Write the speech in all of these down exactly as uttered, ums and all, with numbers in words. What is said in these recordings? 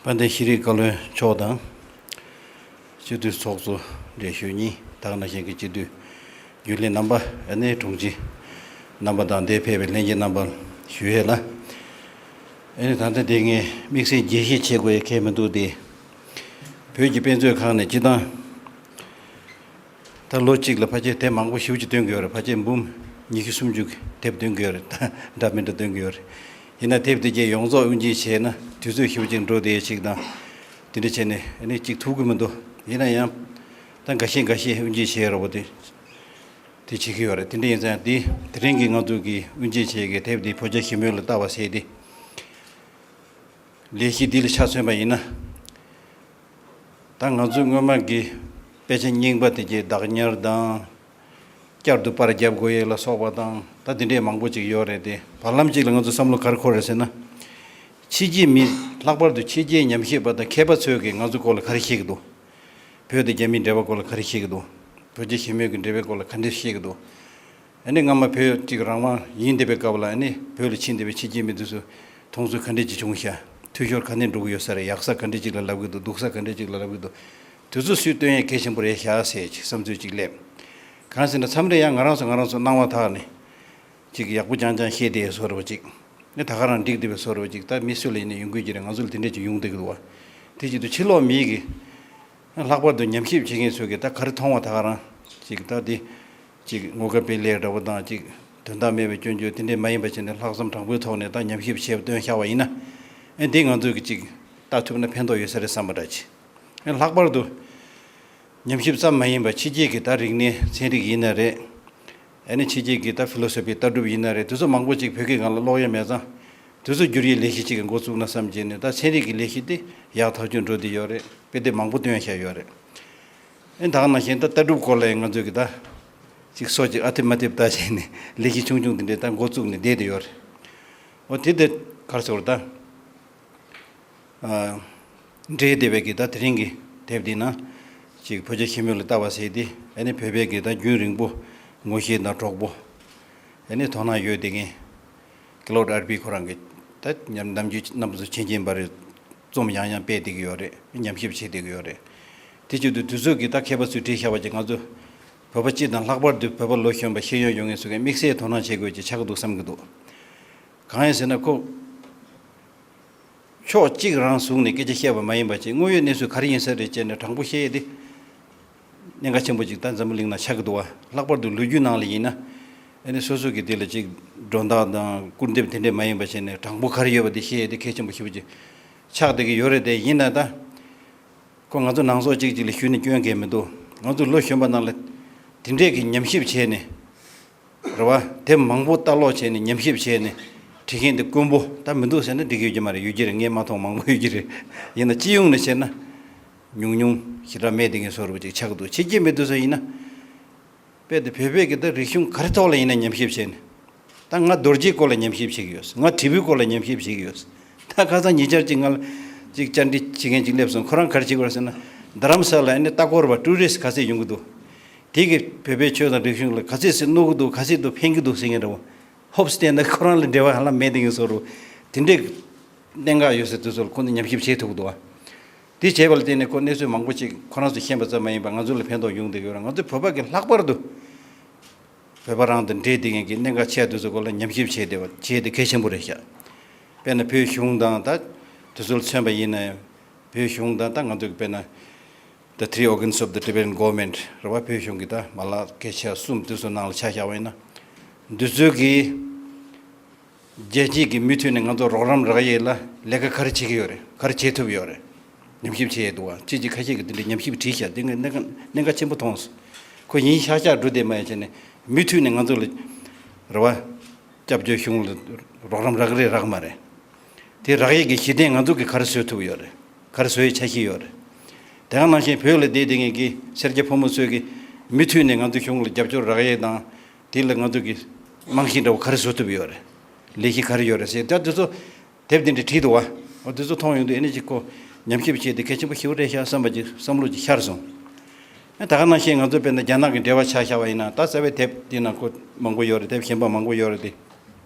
དཔལ་ལྡན་ཤེས་རིག་བཀའ་བློན་མཆོག་དང་། སྤྱི་འཐུས་ཚོགས་གཙོ་འགྲེལ་ཞུ་གཉིས། ད་ག་ནང་བཞིན་གྱི་སྤྱི་འཐུས་རྒྱུན་ལས་རྣམ་པ། ཨ་ནི་དྲུང་ཆེ་རྣམ་པ་དང་འདིར་ཕེབས་པའི་ལྷན་རྒྱས་རྣམ་པར་ཞུ་ཡས་ལ། ཨ་ནི་ད་ལྟ་དེ་ངས་དམིགས་བསལ་རྒྱས་བཤད་བྱེད་དགོས་ཡས་གང་ཡང་མི་འདུག་སྟེ། བོད་ཀྱི་དཔེ་མཛོད་ཁང་ནས་སྤྱི་བཏང་ད་ལོ་གཅིག་ལ་ཕལ་ཆེར་དེབ་མང་པོ་ཞེ་པོ་ཅིག་འདོན་གྱི་ཡོད་རེད། ཕལ་ཆེར་འབུམ་ཉི་ཤུ་སུམ་ཅུ་གི་དེབ་འདོན་གྱི་ཡོད་རེད། ད་འདྲ་མི་འདྲ་འདོན་གྱི་ཡོད་རེད། ཡིན་ན་དེབ་དེ་གས་ཡོངས་རྫོགས་དབུ་འབྱེད་བྱས་ན་དུས་ཚོད་ཞེ་པོ་ཅིག་འགྲོ་བསྡད་ཅིག་དང་། དེ་འདྲ་བྱས་ནས་ཨ་ནི་ཅིག་ཐུབ་ཀྱི་མི་འདུག་ཡིན་ན་ཡང་ད་འགའ་ཤས་འགའ་ཤས་དབུ་འབྱེད་བྱས་ཡོད་རེད་པ། དེ་དེ་བྱེད་ཀྱི་ཡོད་རེད། དེ་འདྲ་ཡིན་ཙང་དེ་དེ་རིང་གི་ང་ཚོ་གི་དབུ་འབྱེད་བྱེད་ཀྱི་དེབ་དེ་བོད་རྒྱ་ཞི་མོལ་ལ་ལྟ་བ་ཟེར་དེ། ལས་གཞི་འདི་ལ་ཆ་མཚོན་པ་ཡིན་ན། ད་ང་ཚོའི་སྔོན་མ་གི་དཔེ་ཆ་རྙིང་པ་དེ་གའི་བདག་ཉར་དང་། བསྐྱར་དུ་པར་བརྒྱབ་དགོས་ཡས་ལ་སོགས་པ་དང་། ད་དེ་འདྲས་མང་པོ་ཅིག་ཡོད་རེད་དེ། བར་ལམ་ཅིག་ལ་ང་ཚོ་བསམ་བློ་ག་རེ་འཁོར་རེད་ཟེར་ན། ཕྱི་རྒྱལ་མི། ལྷག་པར་དུ་ཕྱི་རྒྱལ་ཉམས་ཞིབ་པ་དང་མཁས་པ་ཚོས་ཀྱིས་ང་ཚོ་སྐོར་ལ་ག་རེ་བཤད་ཀྱི་འདུག་བོད་དང་རྒྱ་མིའི་འབྲེལ་བ་སྐོར་ལ་ག་རེ་བཤད་ཀྱི་འདུག་བོད་རྒྱ་ཞི་མོལ་གྱི་འབྲེལ་བའི་སྐོར་ལ་ག་འདྲས་བཤད་ཀྱི་འདུག་ཨ་ནི་སྔ་མ་བོད་ཅིག་རང་དབང་ཡིན་བསྡད་པའི་སྐབས་ལ། ཨ་ནི་བོད་ལ་ཕྱིན་བསྡད་པའི་ཕྱི་རྒྱལ་མི་དེ་ཚོས་མཐོང་ཚུལ་ག་འདྲས་ཅིག་བྱུང་ཤག་འཐུས་ཤོར་ག་འདྲས་འགྲོ་གི་ཡོད་ས་རེད། ཡག་ས་ག་འདྲས་ཅིག་ལ་ལབ་ཀྱི་འདུག་སྡུག་ས་ག་འདྲས་ཅིག་ལ་ལབ་ཀྱི་འདུག་དེ་ཚོ་སུས་སྟོན་ཡས་གལ་ཆེན་པོ་རེད་ཤག་ཟེར་ཅིག་བསམ་ཚུལ་ཅིག་སླེབས། གང་ཟེར་ན་མཚམས་རེ་ཡང་ང་རང་ཚོ་ང་རང་ཚོ་སྣང་བ་དག་ནས། ཅིག་ཡག་པོ་རྐྱང་རྐྱང་བཤད་བསྡད་བཟོ་འདྲ་བོ་ཅིག་ནི་ད་ག་རང་འགྲིག་བསྡད་པའི་བཟོ་འདྲ་བོ་ཅིག་ད་མི་སུ་ལ་ཡིན་ན་ཡོང་གི་ཡོད་ཀྱི་རེད། ང་ཚོ་ལ་དེ་འདྲས་ཅིག་ཡོང་བསྡད་ཀྱི་འདུག་བ། དེ་བྱེད་དུས་ཕྱི་ལོགས་མི་གིས། ལྷག་པར་དུ་ཉམས་ཞིབ་བྱེད་མཁན་ཚོས་ཀྱིས་ད་ག་རེ་མཐོང་བ་ད་ག་རང་། ཅིག་ད་དེ། ཅིག་ངོ་དགའ་སྤེལ་ལས་འདྲ་བོ་དང་། ཅིག་དོན་དག་མེད་པའི་སྐྱོན་བརྗོད་དེ་འདྲས་མ་ཡིན་པ་བྱས་ནས། ལྷག་བསམ་དྲང་པོའི་ཐོག་ནས་ད་ཉམས་ཞིབ་བྱས་པ་སྟོན་བཞག་པ་ཡིན་ན། ཨེ་འདི་ང་ཚོས་ཀྱིས་ཅིག་ལྟ་ཐུབ་ན་ཕན་ཐོགས་ཡོད་ས་རེད་བསམ་པ་འདྲ་ཅིག་ལྷག་པར་དུ། ཉམས་ཞིབ་ཙམ་མ་ཡིན་པར་ཕྱི་རྒྱལ་གྱི་ད་རིག་གནས། ཚན་རིག་ཡིན་ན་རེད། ཨ་ནི་ཕྱི་རྒྱལ་གྱི་ད་ཕི་ལོ་སོ་ཕི་ལྟ་གྲུབ་ཡིན་ན་རེད། དེ་ཚོ་མང་པོ་ཅིག་བོད་སྐད་སྒང་ལ་ཀློག་ཡ་མེད་ཙང་། དེ་ཚོ་བསྒྱུར་ཡའི་ལས་གཞི་ཅིག་གི་འགོ་བཙུགས་ན་བསམ་བྱས་ནས། ད་ཚན་རིག་གི་ལས་གཞི་དེ་ཡག་ཐག་ཆོད་འགྲོ་བསྡད་ཡོད་རེད། དཔེ་དེབ་མང་པོ་བཏོན་བཞག་ཡོད་རེད། ཨ་ནི་ད་ག་ནང་བཞིན་ད་ལྟ་གྲུབ་སྐོར་ལ་ཡང་ང་ཚོས་ཀྱིས་ད་ཅིག་སོ་ཅིག་ཨ་ཐེབས་མ་ཐེབས་ད་བྱས་ནས་ལས་གཞི་ཆུང་ཆུང་དེ་འདྲས་ད་འགོ་བཙུགས་ནས་བསྡད་བསྡད་ཡོད་རེད། འོ་དེ་དེ་ག་རེ་ཟེར་ད། འགྲེལ་བསྡད་པའི་གི་ད་དེ་རིང་གི་དེབ་འདི་ན། ཅིག་བོད་རྒྱ་ཞི་མོལ་ལ་ལྟ་བ་ཟེར་དེ། ཨ་ནི་བོད་པའི་གི་ད་རྒྱུན་རིང་པོ་ངོ་ཤེས་དང་གྲོགས་པོ། ཨ་ནི་དོ་སྣང་ཡོད་བསྡད་མཁན། ཀི་ལོཌ་ཨར་པི་ཁོ་རང་གི་ད་ཉམས། ནམ་རྒྱུན་རྣམ་པ་ཚོ་མཁྱེན་མཁྱེན་པ་རེད། རྩོམ་ཡང་ཡང་སྤེལ་བསྡད་ཀྱི་ཡོད་རེད། ཉམས་ཞིབ་བྱེད་བསྡད་ཀྱི་ཡོད་རེད། དེ་བྱེད་དུས་དུས་ཚོད་ཀྱི་ད་མཁས་པ་ཚོས་བྲིས་བཞག་པ་ཅིག་ང་ཚོ་བོད་པ་སྤྱི་དང་། ལྷག་པར་དུ་བོད་པ་ལོ་གཞོན་པ་ཤེས་ཡོན་ཡོད་མཁན་ཚོ་གིས་དམིགས་བསལ་དོ་སྣང་བྱེད་དགོས་ཅིག་ཆགས་ཀྱི་འདུག་བསམ་གྱི་འདུག་གང་ཡིན་ཟེར་ན་ཁོ། ཕྱོགས་གཅིག་རང་བཟུང་ནས་སྐད་ཆ་བཤད་པ་མ་ཡིན་པ་ཅིག་དངོས་ཡོད་གནས་ཚུལ་ག་རེ་ཡིན་ས་རེད་ཅེས་ནས་དྲང་པོ་བཤད་ཡས་དེ་གནད་འགག་ཆེན་པོ་ཅིག་ད་འཛམ་བུ་གླིང་ནང་ཆགས་ཀྱི་འདུག་བ། ལྷག་པར་དུ་ལོ་རྒྱུས་ནང་ལ་ཡིན་ན། ཨ་ནི་སོ་སོ་གི་དེ་ལ་ཅིག་སྒྲོ་བཏགས་དང་སྐུར་འདེབས་དེ་འདྲས་མ་ཡིན་པ་བྱས་ནས། དྲང་པོ་ག་རེ་ཡོད་པ་དེ་བཤད་ཡས་དེ་གལ་ཆེན་པོ་ཞེ་པོ་ཅིག་ཆགས་བསྡད་ཀྱི་ཡོད་རེད་དེ། ཡིན་ན་ད་ཁོ་ང་ཚོ་ནང་སོག་ཅིག་ཅིག་ལ་ཞུས་ནས་སྐྱོན་གང་ཡང་མི་འདུག་ང་ཚོ་ལོ་གཞོན་པ་ནང་ལ་དེ་འདྲས་ཀྱི་ཉམས་ཞིབ་བྱས་ནས། རེད་བ། དེབ་མང་པོ་ལྟ་ཀློག་བྱས་ནས། ཉམས་ཞིབ་བྱས་ནས་བྲིས་མཁན་དེ་དཀོན་པོ་ད་མི་འདུག་ཟེར་ན་འགྲིག་གི་ཡོད་ཀྱི་མ་རེད། ཡོད་ཀྱི་རེད། ངས་མ་མཐོང་མང་པོ་ཡོད་ཀྱི་རེད། ཡིན་ན་སྤྱི་ཡོངས་ནས་བྱས་ན་ཉུང་ཉུང་ཞེ་དྲག་མེད་བསྡད་མཁན་བཟོ་འདྲ་བོ་ཅིག་ཆགས་ཀྱི་འདུག་ཕྱི་རྒྱལ་མི་དེ་ཚོ་ཡིན་ན། དཔེ་དེ་བོད་པའི་གི་ད་རིག་གཞུང་ག་རེ་ཐོག་ལ་ཡིན་ན་ཉམས་ཞིབ་བྱས་ནས། ད་ང་རྡོ་རྗེའི་སྐོར་ལ་ཉམས་ཞིབ་བྱེད་ཀྱི་ཡོད། ང་དྲིལ་བུའི་སྐོར་ལ་ཉམས་ཞིབ་བྱེད་ཀྱི་ཡོད། ད་ཁ་སང་ཉེ་ཆར་ཅིག་ང་ལ་ཅིག་བཅར་འདྲི་བྱེད་མཁན་ཅིག་སླེབས་སོང་། ཁོ་རང་ག་རེ་བྱེད་ཀྱི་ཡོད་ཟེར་ན། རྡ་རམ་ས་ལ་ཨ་ནི་ལྟ་སྐོར་བ་ཊུ་རི་སི་ག་ཚད་ཡོང་གི་འདུག་དེ་གིས་བོད་པའི་ཆོས་དང་རིག་གཞུང་ལ་ག་ཚད་ཅིག་གནོད་ཀྱི་འདུག་ག་ཚད་ཅིག་ཕན་གྱི་འདུག་ཟེར་མཁན་འདྲ་བོ། ཧོབ་སི་བལྟས་ན་ཁོ་རང་ལ་འབྲེལ་བ་ཧ་ལམ་མེད་བསྡད་མཁན་བཟོ་འདྲ་བོ། དེ་འདྲའི་གནད་འགག་ཡོད་སའི་དུས་ཚོད་ལ་ཁོ་ཚོས་ཉམས་ཞིབ་བྱེད་ཐུབ་ཀྱི་འདུག་བ། དེ་བྱས་པ་ལ་བརྟེན་ནས་ཁོ་གནས་ཚུལ་མང་པོ་ཅིག་ཁོ་རང་ཚོས་ཤེས་པ་ཙམ་མ་ཡིན་པར་ང་ཚོ་ལ་ཕན་ཐོགས་ཡོང་བསྡད་ཡོད་རེད། ང་ཚོ་བོད་པ་གིས་ལྷག་པར་དུ་བོད་པ་རང་དང་འབྲེལ་བསྡད་མཁན་གྱི་གནད་འགག་ཆེ་བ་དེ་ཚོའི་སྐོར་ལ་ཉམས་ཞིབ་བྱས་བསྡད་པ། བྱས་ཏེ་གལ་ཆེན་པོ་རེད་ཤག་དཔེར་ན་བོད་གཞུང་དང་། ད་དེ་ཚོ་ལ་མཚོན་པ་ཡིན་ན། བོད་གཞུང་དང་། ད་ང་ཚོ་གི་དཔེར་ན། The three organs of the Tibetan government རེད་བ། བོད་གཞུང་གི་ད་མ་ལག་གལ་ཆེ་བ་གསུམ་དེ་ཚོའི་ནང་ལ་ཆ་བཞག་པ་ཡིན་ན། འདི་ཚོའི་གི་རྒྱལ་སྤྱིའི་གི་མུ་མཐུད་ནས་ང་ཚོ་རོགས་རམ་རག་ཡས་ལ་ལས་ཀ་ག་རེ་བྱེད་ཀྱི་ཡོད་རེད། ག་རེ་བྱེད་ཐུབ་ཡོད་རེད། ཉམས་ཞིབ་བྱེད་ཡས་འདུག་བ། ཅིག་ཅིག་ཁ་ཤས་ཀྱིས་དེ་འདྲའི་ཉམས་ཞིབ་བྲིས་ཤག་དེ་ངས་གནད་འགག་གནད་འགག་ཆེན་པོ་མཐོང་སོང་། ཁོ་ཡིན་ཤག་ཤག་འགྲོ་བསྡད་མ་ཡིན་བྱས་ནས། མུ་མཐུད་ནས་ང་ཚོ་ལ་རེད་བ། སྐྱབས་བཅོལ་གཞུང་ལ་རོགས་རམ་རག་གི་རེད་རག་གི་མ་རེད། དེ་རག་ཡས་ཀྱི་གཞི་རྟེན་ང་ཚོ་གིས་ག་རེ་བཟོ་ཐུབ་ཡོད་རེད། ག་རེ་བཟོ་ཡས་འཆར་གཞི་ཡོད་རེད། དེ་ག་ནང་བཞིན་བོད་ལ་བསྡད་བསྡད་མཁན་གྱི་སེར་སྐྱ་ཕོ་མོ་ཚོས་ཀྱིས་མུ་མཐུད་ནས་ང་ཚོ་གཞུང་ལ་རྒྱབ་སྐྱོར་རག་ཡས་དང་། དེ་ལ་ང་ཚོ་གིས་རྨང་གཞི་འདྲ་བོ་ག་རེ་བཟོ་ཐུབ་ཡོད་རེད། ལས་གཞི་ག་རེ་ཡོད་རེད་ཟེར། ད་དེ་ཚོ་དེབ་འདི་འདྲ་བྲིས་འདུག་བ། འོ་དེ་ཚོ་མཐོང་ཡོང་དུས་ཨ་ནི་ཅིག་ཁོ་ཉམས་ཞིབ་བྱས་ཏེ་གལ་ཆེན་པོ་ཞེ་པོ་རེད་ཤག་བསམ་པ་ཅིག་བསམ་བློ་ཅིག་ཤར་སོང་། ཨ་ད་ག་ནང་བཞིན་ང་ཚོ་དཔེར་ན་རྒྱ་ནག་གི་འབྲེལ་བ་ཆ་བཞག་པ་ཡིན་ན། ད་རྩ་བའི་དེབ་འདི་ནང་ཁོ་མང་པོ་ཡོད་རེད། དེབ་གཞན་པ་མང་པོ་ཡོད་རེད་དེ།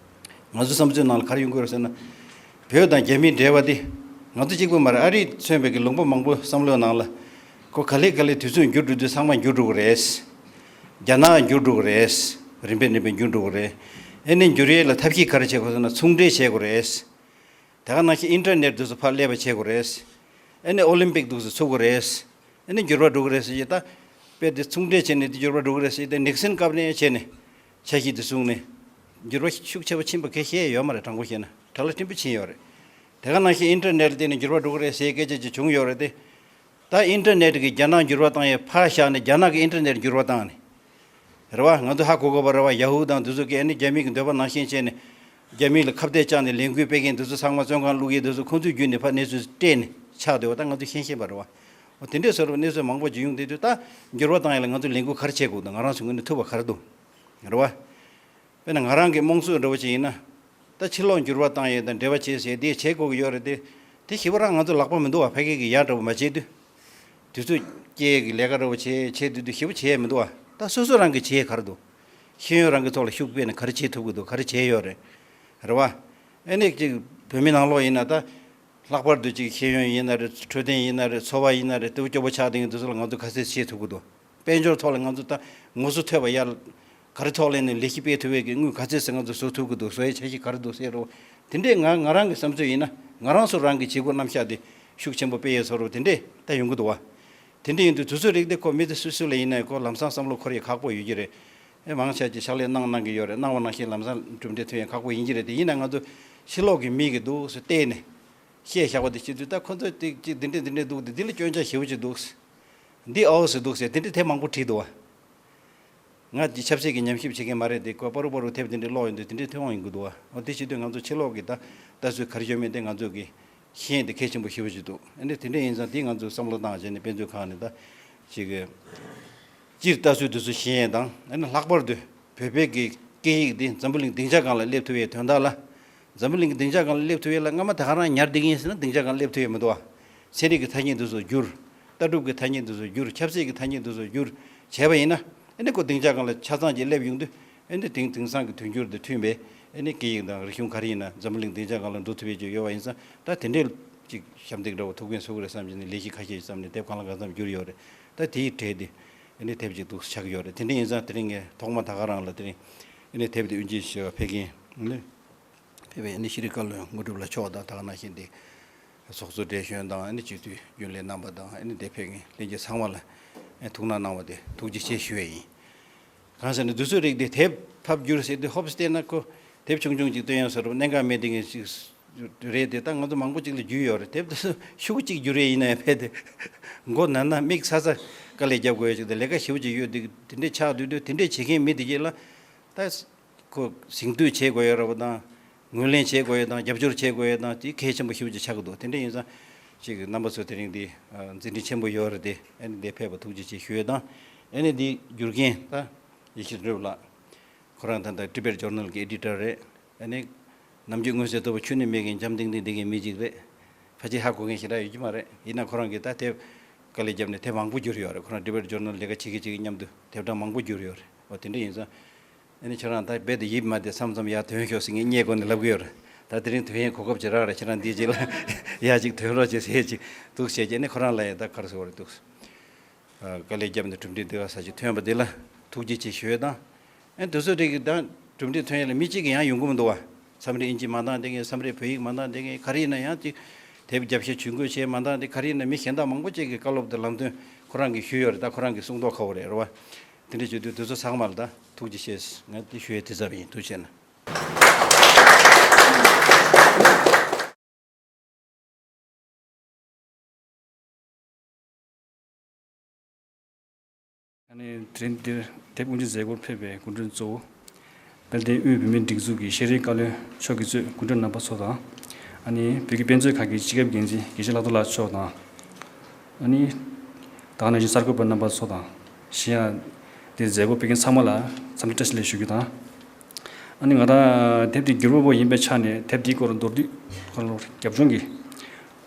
ང་ཚོ་བསམ་ཚུལ་ནང་ལ་ག་རེ་ཡོང་གི་ཡོད་རེད་ཟེར་ན། བོད་དང་རྒྱ་མིའི་འབྲེལ་བ་དེ་ ང་ཚོ་གཅིག་པུ་མ་རེད། ཨ་རིས་མཚོན་པའི་གི་ལུང་པ་མང་པོ་བསམ་བློའི་ནང་ལ། ཁོ་ག་ལེ་ག་ལེ་དུས་ཚོད་འགྱུར་འགྲོ་དུས་ཚང་མ་འགྱུར་འགྲོ་གི་རེད། རྒྱ་ནག་འགྱུར་འགྲོ་གི་རེད། རིམ་པས་རིམ་པས་འགྱུར་འགྲོ་གི་རེད། ཨེ་ནི་འགྱུར་ཡས་ལ་ཐབས་ཤེས་ག་རེ་བྱེད་དགོས་ཟེར་ན་ཚོང་འབྲེལ་བྱེད་དགོས་རེད། དེ་ག་ནང་བཞིན་ཨིན་ཊར་ནེཊ་དུས་སུ་ཕར་སླེབས་པ་བྱེད་དགོས་རེད། ཨེ་ནི་ཨོ་ལིམ་པིག་དུས་སུ་ཚུགས་དགོས་རེད། ཨེ་ནི་འགྱུར་བ་འགྲོ་གི་རེད་ཟེར་གྱི་ད། དཔེ་དེ་ཚོང་འབྲེལ་བྱས་ནས་དེ་འགྱུར་བ་འགྲོ་གི་རེད་ཟེར་ཏེ་ནིག་སན་སྐབས་ནས་བྱས་ནས་འཆར་གཞི་དེ་བཟུང་ནས། འགྱུར་བ་ཤུགས་ཆེ་བ་ཕྱིན་པ་ག་ཤེས་ཡོད་མ་རེད། དྲང་པོ་བཤད་ན་གྲ་ལ་སྤྲིན་པོ་ཕྱིན་ཡོད་རེད། དེ་ག་ནང་བཞིན་ཨིན་ཊར་ནེཊ་དེ་ནས་འགྱུར་བ་འགྲོ་གི་རེད་ཟེར་སྐད་ཆ་ཅིག་བྱུང་ཡོད་རེད་དེ། ད་ཨིན་ཊར་ནེཊ་གིས་རྒྱ་ནག་འགྱུར་བ་བཏང་ཡས་ཕར་བཞག་ནས་རྒྱ་ནག་གིས་ཨིན་ཊར་ནེཊ་འགྱུར་བ་བཏང་ནས། རེད་བ། ང་ཚོ་ཧ་གོ་དགོས་པ་རེད་བ། ཡ་ཧུ་དང་དེ་ཚོ་གིས་ཨ་ནི་རྒྱ་མི་གི་འདོད་པ་ནང་བཞིན་བྱས་ནས། རྒྱ་མི་ལ་ཁ་གཏད་བཅག་ནས་ལས་འགུལ་སྤེལ་མཁན་དེ་ཚོ་ཚང་མ་བཙོན་ཁང་བླུག་ཡས་དེ་ཚོ་ཁོང་ཚོའི་བརྒྱུད་ནས་ཕར་གནས་ཚུལ་སྤྲད་ནས་ཆགས་བསྡད་པ་ད་ང་ཚོ་ཤེས་ཤེས་པ་རེད་བ། འོ་དེ་འདྲས་བཟོ་འདྲ་བ་གནས་ཚུལ་མང་པོ་ཅིག་ཡོང་བསྡད་དུས་ད་འགྱུར་བ་བཏང་ཡས་ལ་ང་ཚོ་ལས་འགུལ་ག་རེ་བྱེད་དགོས་འདུག་ང་རང་ཚོའི་ངོས་ནས་ཐུབ་པ་ག་རེ་འདུག་རེད་བ། དཔེར་ན་ང་རང་གི་རྨོངས་སུ་འདྲ་བོ་ཅིག་ཡིན་ན། ད་ཕྱི་ལོགས་འགྱུར་བ་བཏང་ཡས་དང་འབྲེལ་བ་བྱས་ཟེར་དེ་བྱེད་དགོས་ཀྱི་ཡོད་རེད་དེ། དེ་ཞེ་པོ་རང་ང་ཚོ་ལག་པ་མི་འདུག་བ། ཕ་གི་གི་ཡ་འདྲ་བོ་མ་བྱེད་དུས། དུས་ཚོད་སྐྱེལ་གི་ལས་ཀ་འདྲ་བོ་བྱེད་བྱེད་དུས་དུས་ཞེ་པོ་བྱེད་ཡས་མི་འདུག་བ། ད་སོ་སོ་རང་གི་བྱེད་ཡས་ག་རེ་འདུག་ཤེས་ཡོན་རང་གི་ཐོག་ལ་ཤུགས་སྤེལ་ནས་ག་རེ་བྱེད་ཐུབ་ཀྱི་འདུག་ག་རེ་བྱས་ཡོད་རེད། རེད་བ། ཨེ་ནས་ཅིག་བོད་མི་ནང་ལོགས་ཡིན་ན་ད། ལྷག་པར་དུ་ཅིག་ཤེས་ཡོན་ཡིན་ན་རེད། འཕྲོད་བསྟེན་ཡིན་ན་རེད། འཚོ་བ་ཡིན་ན་རེད། ལྟེ་བ་སྐྱོ་པོ་ཆགས་བསྡད་མཁན་དེ་ཚོ་ལ་ང་ཚོ་ག་ཚད་བྱེད་ཐུབ་ཀྱི་འདུག་དཔལ་འབྱོར་ཐོག་ལ་ང་ཚོ་ད་ངོ་སོ་ཐོས་པ་ཡར་ག་རེ་ཐོག་ལ་ནས་ལས་གཞི་སྤེལ་ཐུབ་པའི་གི་དངུལ་ག་ཚད་ཟེར་ང་ཚོ་བཟོ་ཐུབ་ཀྱི་འདུག་བཟོ་ཡའི་འཆར་གཞི་ག་རེ་འདུག་ཟེར་རོ། དེ་འདྲས་ང་ང་རང་གི་བསམ་ཚུལ་ཡིན་ན་ང་རང་ཚོ་རང་གི་བྱེད་སྒོ་རྣམ་གཞག་དེ་ཤུགས་ཆེན་པོ་སྤེལ་ཡས་བཟོ་རོ་དེ་འདྲས་ད་ཡོང་གི་འདུག་བ། དེ་འདྲས་ཡིན་དུས་དུས་ཚོད་རིགས་དེ་ཁོ་མི་དེ་སུ་སུ་ལ་ཡིན་ན་ཁོ་ལམ་སང་བསམ་བློ་འཁོར་ཡས་ཁག་པོ་ཡོད་ཀྱི་རེད། ཨེ་མང་ཆ་ཅིག་ཕྱག་ལས་གནང་གནང་གི་ཡོད་རེད། གནང་བ་ནང་བཞིན་ལམ་སང་གྲུབ་འབྲས་ཐོན་ཡས་ཁག་པོ་ཡིན་གྱི་རེད་དེ། ཡིན་ན་ང་ཚོ་ཕྱི་ལོགས་ཀྱི་མི་གི་འདུག་སེ་བལྟས་ནས། བཤད་བཞག་པ་དེ་བྱེད་དུས་ད་ཁོ་ཚོ་དེ་ཅིག་འདི་འདྲས་འདི་འདྲས་འདུག་དེ་འདི་ལ་སྐྱོན་ཆ་ཞེ་པོ་ཅིག་འདུག་འདི་ཨའོ་ཟེར་འདུག་ཟེར་དེ་འདྲས་དེབ་མང་པོ་བྲིས་འདུག་བ། ང་འདི་ཆབ་སྲིད་ཀྱི་ཉམས་ཞིབ་བྱེད་མཁན་མ་རེད་དེ་ཁོ་པ་རུ་པ་རུ་དེབ་དེ་འདྲས་ཀློག་ཡོང་དུས་དེ་འདྲས་ཐོན་འོང་ཡོང་གི་འདུག་བ། འོ་དེ་བྱེད་དུས་ང་ཚོ་ཕྱི་ལོགས་ཀྱི་ད་ལྟ་ཚུལ་ག་རེ་ཡོད་མེད་དེ་ང་ཚོ་གི་ཤེས་ཡོན་དེ་གལ་ཆེན་པོ་ཞེ་པོ་ཅིག་འདུག་ཨ་ནི་དེ་འདྲས་ཡིན་ཙང་དེ་ང་ཚོས་བསམ་བློ་བཏང་བྱས་ནས་དཔེ་མཛོད་ཁང་ནས་ད་ཅིག་གི་སྤྱིར་ལྟ་ཚུལ་དེ་ཚོ་ཤེས་ཡས་དང་ཨ་ནི་ལྷག་པར་དུ་བོད་པའི་གི་སྐད་ཡིག་འདི་འཛམ་བུ་གླིང་སྡིངས་ཆ་སྒང་ལ་སླེབས་ཐུབ་ཡས་དོན་དག་ལ། འཛམ་བུ་གླིང་གི་སྡིངས་ཆ་སྒང་ལ་སླེབས་ཐུབ་ཡས་ལ་སྔ་མ་ད་ག་རང་ཉར་བསྡད་ཀྱི་ཡིན་ཟེར་ན་སྡིངས་ཆ་སྒང་སླེབས་ཐུབ་ཡས་མི་འདུག་བ། ཚན་རིག་གི་ཐ་སྙད་དེ་ཚོ་བསྒྱུར། ལྟ་གྲུབ་ཀྱི་ཐ་སྙད་དེ་ཚོ་བསྒྱུར། ཆབ་སྲིད་ཀྱི་ཐ་སྙད་དེ་ཚོ་བསྒྱུར། བྱས་པ་ཡིན་ན། ཨ་ནི་ཁོ་སྡིངས་ཆ་སྒང་ལ་ཆ་ཚང་ཅིག་སླེབས་ཡོང་དུས། ཨ་ནི་དེང་དེང་སང་གི་དུས་འགྱུར་དང་མཐུན་པའི། ཨ་ནི་སྐད་ཡིག་དང་རིག་གཞུང་ག་རེ་ཡིན་ན་འཛམ་བུ་གླིང་སྡིངས་ཆ་སྒང་ལ་འགྲོ་ཐུབ་ཡས་ཅིག་ཡོད་པ་ཡིན་ཙང་ད་དེ་འདྲས་ཅིག་ཞབས་འདེགས་འདྲ་བོ་ཐུབ་མཁན་བཟོ་དགོས་རེད་བསམ་གྱི་ནས་ལས་གཞི་ཁ་ཤས་ཤིག་བརྩམས་ནས་དེབ་གང་ལ་གང་འཚམ་བསྒྱུར་ཡོད་རེད། ད་དེའི་གྲས་དེ། ཨ་ནི་དེབ་ཅིག་འདུག་ཆགས་ཀྱི་ཡོད་རེད། དེ་འདྲ་ཡིན་ཙང་དེ་རིང་ངས་ཐོག་མ་ད་ག་རང་ལ་དེ་རིང་། ཨ་ནི་དེབ་དེ་དབུ་འབྱེད་ཞུ་བར་ཕེབས་མཁན། ཨ་ནི། ཕེབས་པའི་ཨ་ནི་ཤེས་རིག་བཀའ་བློན་དངོས་གྲུབ་ལགས་མཆོག་དང་ད་ག་ནང་བཞིན་དེ་ཚོགས་གཙོ་བགྲེས་གཞོན་དང་ཨ་ནི་སྤྱི་འཐུས་རྒྱུན་ལས་རྣམ་པ་དང་ཨ་ནི་དེ་ཕེབས་མཁན་ལྷན་རྒྱས་ཚང་མ་ལ་ཨ་ཐུགས་སྣང་གནང་བ་དེ་ཐུགས་རྗེ་ཆེ་ཞུ་ཡས་ཡིན། གང་ཟེར་ན་དུས་ཚོད་རིགས་དེ་དེབ་ཕབ་བསྒྱུར་ཟེར་དུས་ཧོབ་སྟེ་ན་ཁོ་དེབ་ཆུང་ཆུང་ཅིག་བཏོན་ཡོང་ཟེར་རུང་གནད་འགག་མེད་དེ་ངས་ཅིག་རེད་དེ། ད་ང་ཚོ་མང་པོ་ཅིག་ལ་བརྒྱུད་ཡོད་རེད། དེབ་དེ་ཤུགས་གཅིག་བསྒྱུར་ཡས་ཡིན་ན་ཡང་ཕལ་དེ་མགོ་ན་ན་མིག་ཚ་ཚ་དཀའ་ལས་རྒྱབ་དགོས་ཡོད་ཅིག་དང་ལས་ཀ་ཞེ་པོ་ཅིག་ཡོད་དེ། དེ་འདྲས་ཆགས་དུས་དུས་དེ་འདྲས་བྱེད་མཁན་མི་དེ་གྱད་ལ་ད། ཁོ་གཟེངས་བསྟོད་བྱེད་དགོས་ཡོད་རེད་པ་དང་། ངོས་ལེན་བྱེད་དགོས་ཡོད་དང་རྒྱབ་སྐྱོར་བྱེད་དགོས་ཡོད་དང་དེ་གལ་ཆེན་པོ་ཞེ་པོ་ཅིག་ཆགས་ཀྱི་འདུག་དེ་འདྲ་ཡིན་ཙང་། ཅིག་རྣམ་པ་ཚོ་དེ་རིང་འདི་མཛད་འཕྲིན་ཆེན་པོ་ཡོད་རེད་དེ། ཨ་ནི་འདིར་ཕེབས་པ་ཐུགས་རྗེ་ཆེ་ཞུ་ཡས་དང་། ཨ་ནི་འདི་བསྒྱུར་མཁན་ད་ཡེ་ཤེས་སྒྲོལ་ལགས། ཁོ་རང་ད་ལྟ་Tibet Journal གི་ཨེ་ཌི་ཊར་རེད། ཨ་ནི་ནམ་རྒྱུན་མངོན་གསལ་དོད་པོ་ཁྱོན་ནས་མེད་མཁན་འཇམ་ཐིང་ཐིང་བསྡད་མཁན་མི་ཅིག་རེད། ཕལ་ཆེར་ཧ་གོ་མཁན་ཞེ་དྲག་ཡོད་ཀྱི་མ་རེད། ཡིན་ན་ཁོ་རང་གིས་ད་དེབ་དཀའ་ལས་བརྒྱབ་ནས་དེབ་མང་པོ་བསྒྱུར་ཡོད་རེད། ཁོ་རང་Tibet Journal ལས་ཀ་བྱེད་ཀྱི་བྱེད་ཀྱི་མཉམ་དུ་དེབ་གྲངས་མང་པོ་བསྒྱུར་ཡོད་རེད། འོ་དེ་འདྲ་ཡིན་ཙང་། ཨ་ནི་ཁྱེད་རང་ད་རྦད་དེ་ཡིབ་མ་དེ་མཚམས་མཚམས་ཡར་ཐོན་ཤོག་ཟེར་ངས་སྔས་མགོ་ནས་ལབ་ཀྱི་ཡོད་རེད། ད་དེ་རིང་ཐོན་ཡས་གོ་སྐབས་ཅིག་རག་རེད། ཁྱེད་རང་འདིའི་རྗེས་ལ་ཡར་ཅིག་ཐོན་རོགས་བྱེད་ཟེར་ཅིག་འདུག་བྱས་རྗེས་ནས་ཁོ་རང་ལ་ཡང་ད་ག་རེ་ཟེར་དགོས་རེད་འདུག་ཨ། དཀའ་ལས་བརྒྱབ་ནས་གྲུབ་འབྲས་འདི་ག་ས་ཅིག་ཐོན་པ་འདི་ལ་ཐུགས་རྗེ་ཆེ་ཞུ་ཡས་དང་། ཨ་ནི་དེ་ཚོ་རིགས་ཀྱི་ད་གྲུབ་འབྲས་ཐོན་ཡས་ལ་མི་གཅིག་གིས་ཡང་ཡོང་གི་མི་འདུག་བ། མཚམས་རེ་ཨིན་ཇི་མ་འདང་བསྡད་མཁན། མཚམས་རེ་བོད་ཡིག་མ་འདང་བསྡད་མཁན། ག་རེ་ཡིན་ན་ཡང་ཅིག་དེབ་རྒྱབ་ཤ་ཇུས་འགོད་བྱས་མ་འདང་དེ་ག་རེ་ཡིན་ན་མི་གཞན་དག་མང་པོ་ཅིག་གིས་བཀའ་སློབ་དང་ལམ་སྟོན་ཁོ་རང་གིས་ཞུས་ཡོད་རེད། ད་ཁོ་རང་གི་གསུང་ཐོག་ཁ་བོ་རེད། རེད་བ། དེ་འདྲ་བྱེད་དུས་དེ་ཚོ་ཚང་མ་ལ་ད་ཐུགས་རྗེ་ཆེ་ཟེར་ངས་དེ་ཞུ་ཡས་དེ་ཙམ་ཡིན། ཐུགས་རྗེ་ཆེ་གནང་། ཨ་ནི་དེ་རིང་འདིར་དེབ་དབུ་འབྱེད་མཛད་སྒོར་ཕེབས་པའི་སྐུ་མགྲོན་གཙོ་བོ། དཔལ་ལྡན་དབུས་བོད་མིའི་སྒྲིག་འཛུགས་ཀྱི་ཤེས་རིག་བཀའ་བློན་མཆོག་གིས་གཙོས་སྐུ་མགྲོན་རྣམ་པ་ཚོ་དང་། ཨ་ནི་བོད་ཀྱི་དཔེ་མཛོད་ཁང་གི་སྤྱི་ཁྱབ་འགན་འཛིན་དགེ་བཤེས་ལྷག་རྡོར་ལགས་མཆོག་དང་། ཨ་ནི་ད་ག་ནང་བཞིན་གསར་འགོད་པ་རྣམ་པ་ཚོ་དང་། གཞན་ཡང་དེ་མཛད་སྒོ་སྤེལ་མཁན་ཚང་མ་ལ་འཚམས་འདྲི་བཀྲ་ཤིས་བདེ་ལེགས་ཞུ་རྒྱུ་དང་། ཨ་ནི་ང་རང་དེབ་དེ་བསྒྱུར་བ་པོ་ཡིན་པའི་ཆ་ནས་དེབ་དེའི་སྐོར་མདོར་བསྡུས་ཁོ་རང་རྒྱབ་ལྗོངས་ཀྱི་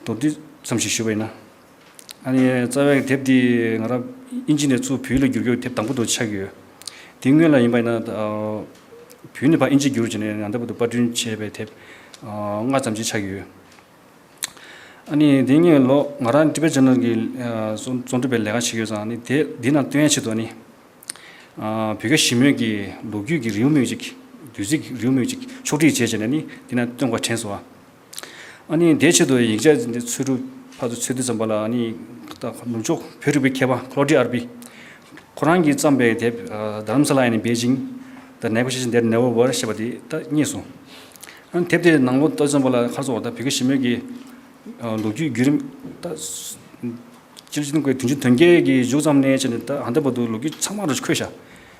མདོར་བསྡུས་ཙམ་ཞིག་ཞུས་པ་ཡིན་ན། ཨ་ནི་རྩ་བའི་དེབ་འདི་ང་རང་ཨིན་ཇི་ནས་ཚུར་བོད་ཡིག་ལ་བསྒྱུར་རྒྱུ་དེབ་དང་པོ་དེ་ཆགས་ཀྱི་ཡོད། དེ་སྔོན་ལ་ཡིན་པ་ཡིན་ན་ཨ། བོད་ཡིག་ནས་ཕར་ཨིན་ཇི་བསྒྱུར་བྱས་ནས་ད་ལྟ་བར་དུ་པར་སྐྲུན་བྱས་པའི་དེབ་ཨ། ལྔ་ཙམ་ཅིག་ཆགས་ཀྱི་ཡོད། ཨ་ནི་དེ་སྔོན་ལོ་ང་རང་ཊི་བེཊ་ཇར་ནལ་གྱི་ཨ་རྩོམ་རྩོམ་སྒྲིག་པའི་ལས་ཀ་བྱེད་ཀྱི་ཡོད་ཙང་། ཨ་ནི་དེ་འདི་ནང་སྟོན་ཡ་ཆེད་དུ། ཨ་ནི་ཨ་བོད་སྐད་ཞིབ་མོལ་གྱི་ལོ་རྒྱུས་ཀྱི་རེའུ་མིག་ཅིག་བསྡུས་ཚིག་རེའུ་མིག་ཅིག་ཕྱོགས་སྒྲིག་བྱས་བྱས་ནས་ནི་འདི་ནང་སྟོན་དགོས་དྲན་སོང་བ། ཨ་ནི་དེའི་ཆེད་དུ་ཡིག་ཆ་འདི་འཚོལ་སྒྲུབ་ཕར་ཚུར་འཚོལ་དུས་ཙམ་པ་ལ། ཨ་ནི་ད་ནུབ་ཕྱོགས་བོད་རིག་པའི་མཁས་པ་ཀློ་ཌི་ཨར་བི། ཁོ་རང་གིས་བརྩམས་པའི་དེབ་ཨ་Dharamsala and Beijing, The Negotiation That Never Were ཞེས་པ་དེ་ད་རྙེད་སོང་། ཨ་ནི་དེབ་དེའི་ནང་ལོགས་ལྟ་དུས་ཙམ་པ་ལ་ཁ་སོ་ད་བོད་སྐད་ཞིབ་མོལ་གྱི་ཨ་ལོ་རྒྱུས་བརྒྱུད་རིམ་ད། སྤྱིར་བཏང་གི་དོན་གཅོད་དོན་རྒྱལ་གྱི་མཇུག་ཙམ་ནས་བྱས་ནས་ད་ཧ་འདས་བར་དུ་ལོ་རྒྱུས་ཚང་མ་རུ་འཁོད་ཤག་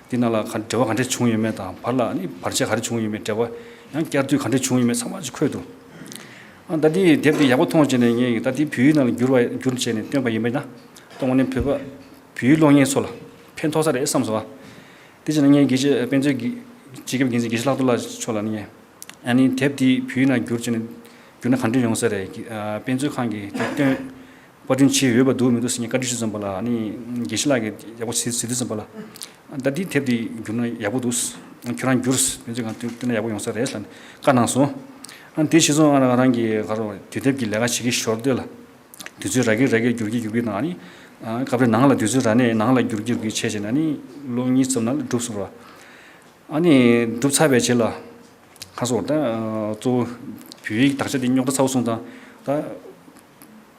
འདི་ནང་ལ་ག་འབྲེལ་བ་ག་འདྲས་བྱུང་ཡོད་མེད་དང་། བར་ལ་ནི་བར་ཆད་ག་རེ་བྱུང་ཡོད་མེད། འབྲེལ་བ་ཡང་བསྐྱར་ཟློས་ག་འདྲས་བྱུང་ཡོད་མེད་ཚང་མ་ཅིག་འཁོད་འདུག་ཨ་ད་འདི་དེབ་འདི་ཡག་པོ་མཐོང་བྱས་ནས་ངས་ད་འདི་བོད་ཡིག་ནང་ལ་བསྒྱུར་བ་བསྒྱུར་བྱས་ནས་བཏོན་པ་ཡིན་པས་ན། ད་དངོས་གནས་བོད་པ་བོད་ཡིག་ཀློག་མཁན་ཚོ་ལ་ཕན་ཐོགས་ས་རེད་བསམ་སོང་བ། དེ་བྱས་ན་ངས་དགེ་བཤེས་དཔེ་མཛོད་ཀྱི་སྤྱི་ཁྱབ་འགན་འཛིན་དགེ་བཤེས་ལྷག་རྡོར་ལགས་མཆོག་ལ་ནི། ཨ་ནི་དེབ་འདི་བོད་ཡིག་ནང་བསྒྱུར་བྱས་ནས་བསྒྱུར་ན་ག་འདྲས་ཡོང་ས་རེད། ཨ་དཔེ་མཛོད་ཁང་གིས་དེ་བཏོན་པར་སྐྲུན་བྱས་ཡོད་པ་འདུག་མི་འདུག་ཟེར་ངས་བཀའ་འདྲི་ཞུས་ཙམ་པ་ལ། ཨ་ནི་དགེ་བཤེས་ལགས་ཀྱིས་ཡག་པོ་ཟེར་ཟེར་དུས་ཙམ་པ་ལ། ད་འདི་དེབ་འདི་བསྒྱུར་ན་ཡག་པོ་འདུག་ཁྱོད་རང་བསྒྱུར། དཔེ་མཛོད་ཁང་དུ་བཏོན་ན་ཡག་པོ་ཡོང་ས་རེད་ལབ་ནས་བཀའ་གནང་སོང་། ཨ་ནི་དེ་གཞིར་བཟུང་ཨ་ང་རང་གིས་ག་རེ་དུས་དེབ་ཀྱི་ལས་ཀ་བྱེད་ཀྱི་ཞོར་དུ་ལ། དུས་ཚོད་རག་གི་རག་གི་བསྒྱུར་གྱི་བསྒྱུར་གྱི་དང་། ཨ་ནི་ཨ་སྐབས་རེ་ནང་ལ་དུས་ཚོད་རག་ནས་ནང་ལ་བསྒྱུར་གྱི་བསྒྱུར་གྱི་བྱས་བྱས་ནས། ཨ་ནི་ལོ་གཉིས་ཙམ་ནང་ལ་གྲུབ་སོང་ར། ཨ་ནི་གྲུབ་ཚར་བའི་རྗེས་ལ་ཁ་སོ་ད་གཙོ་བོ་བོད་ཡིག་དག་ཆ་དེ་རྙོག་དྲ་ཚ་བོ་སོང་ཙང་། ད་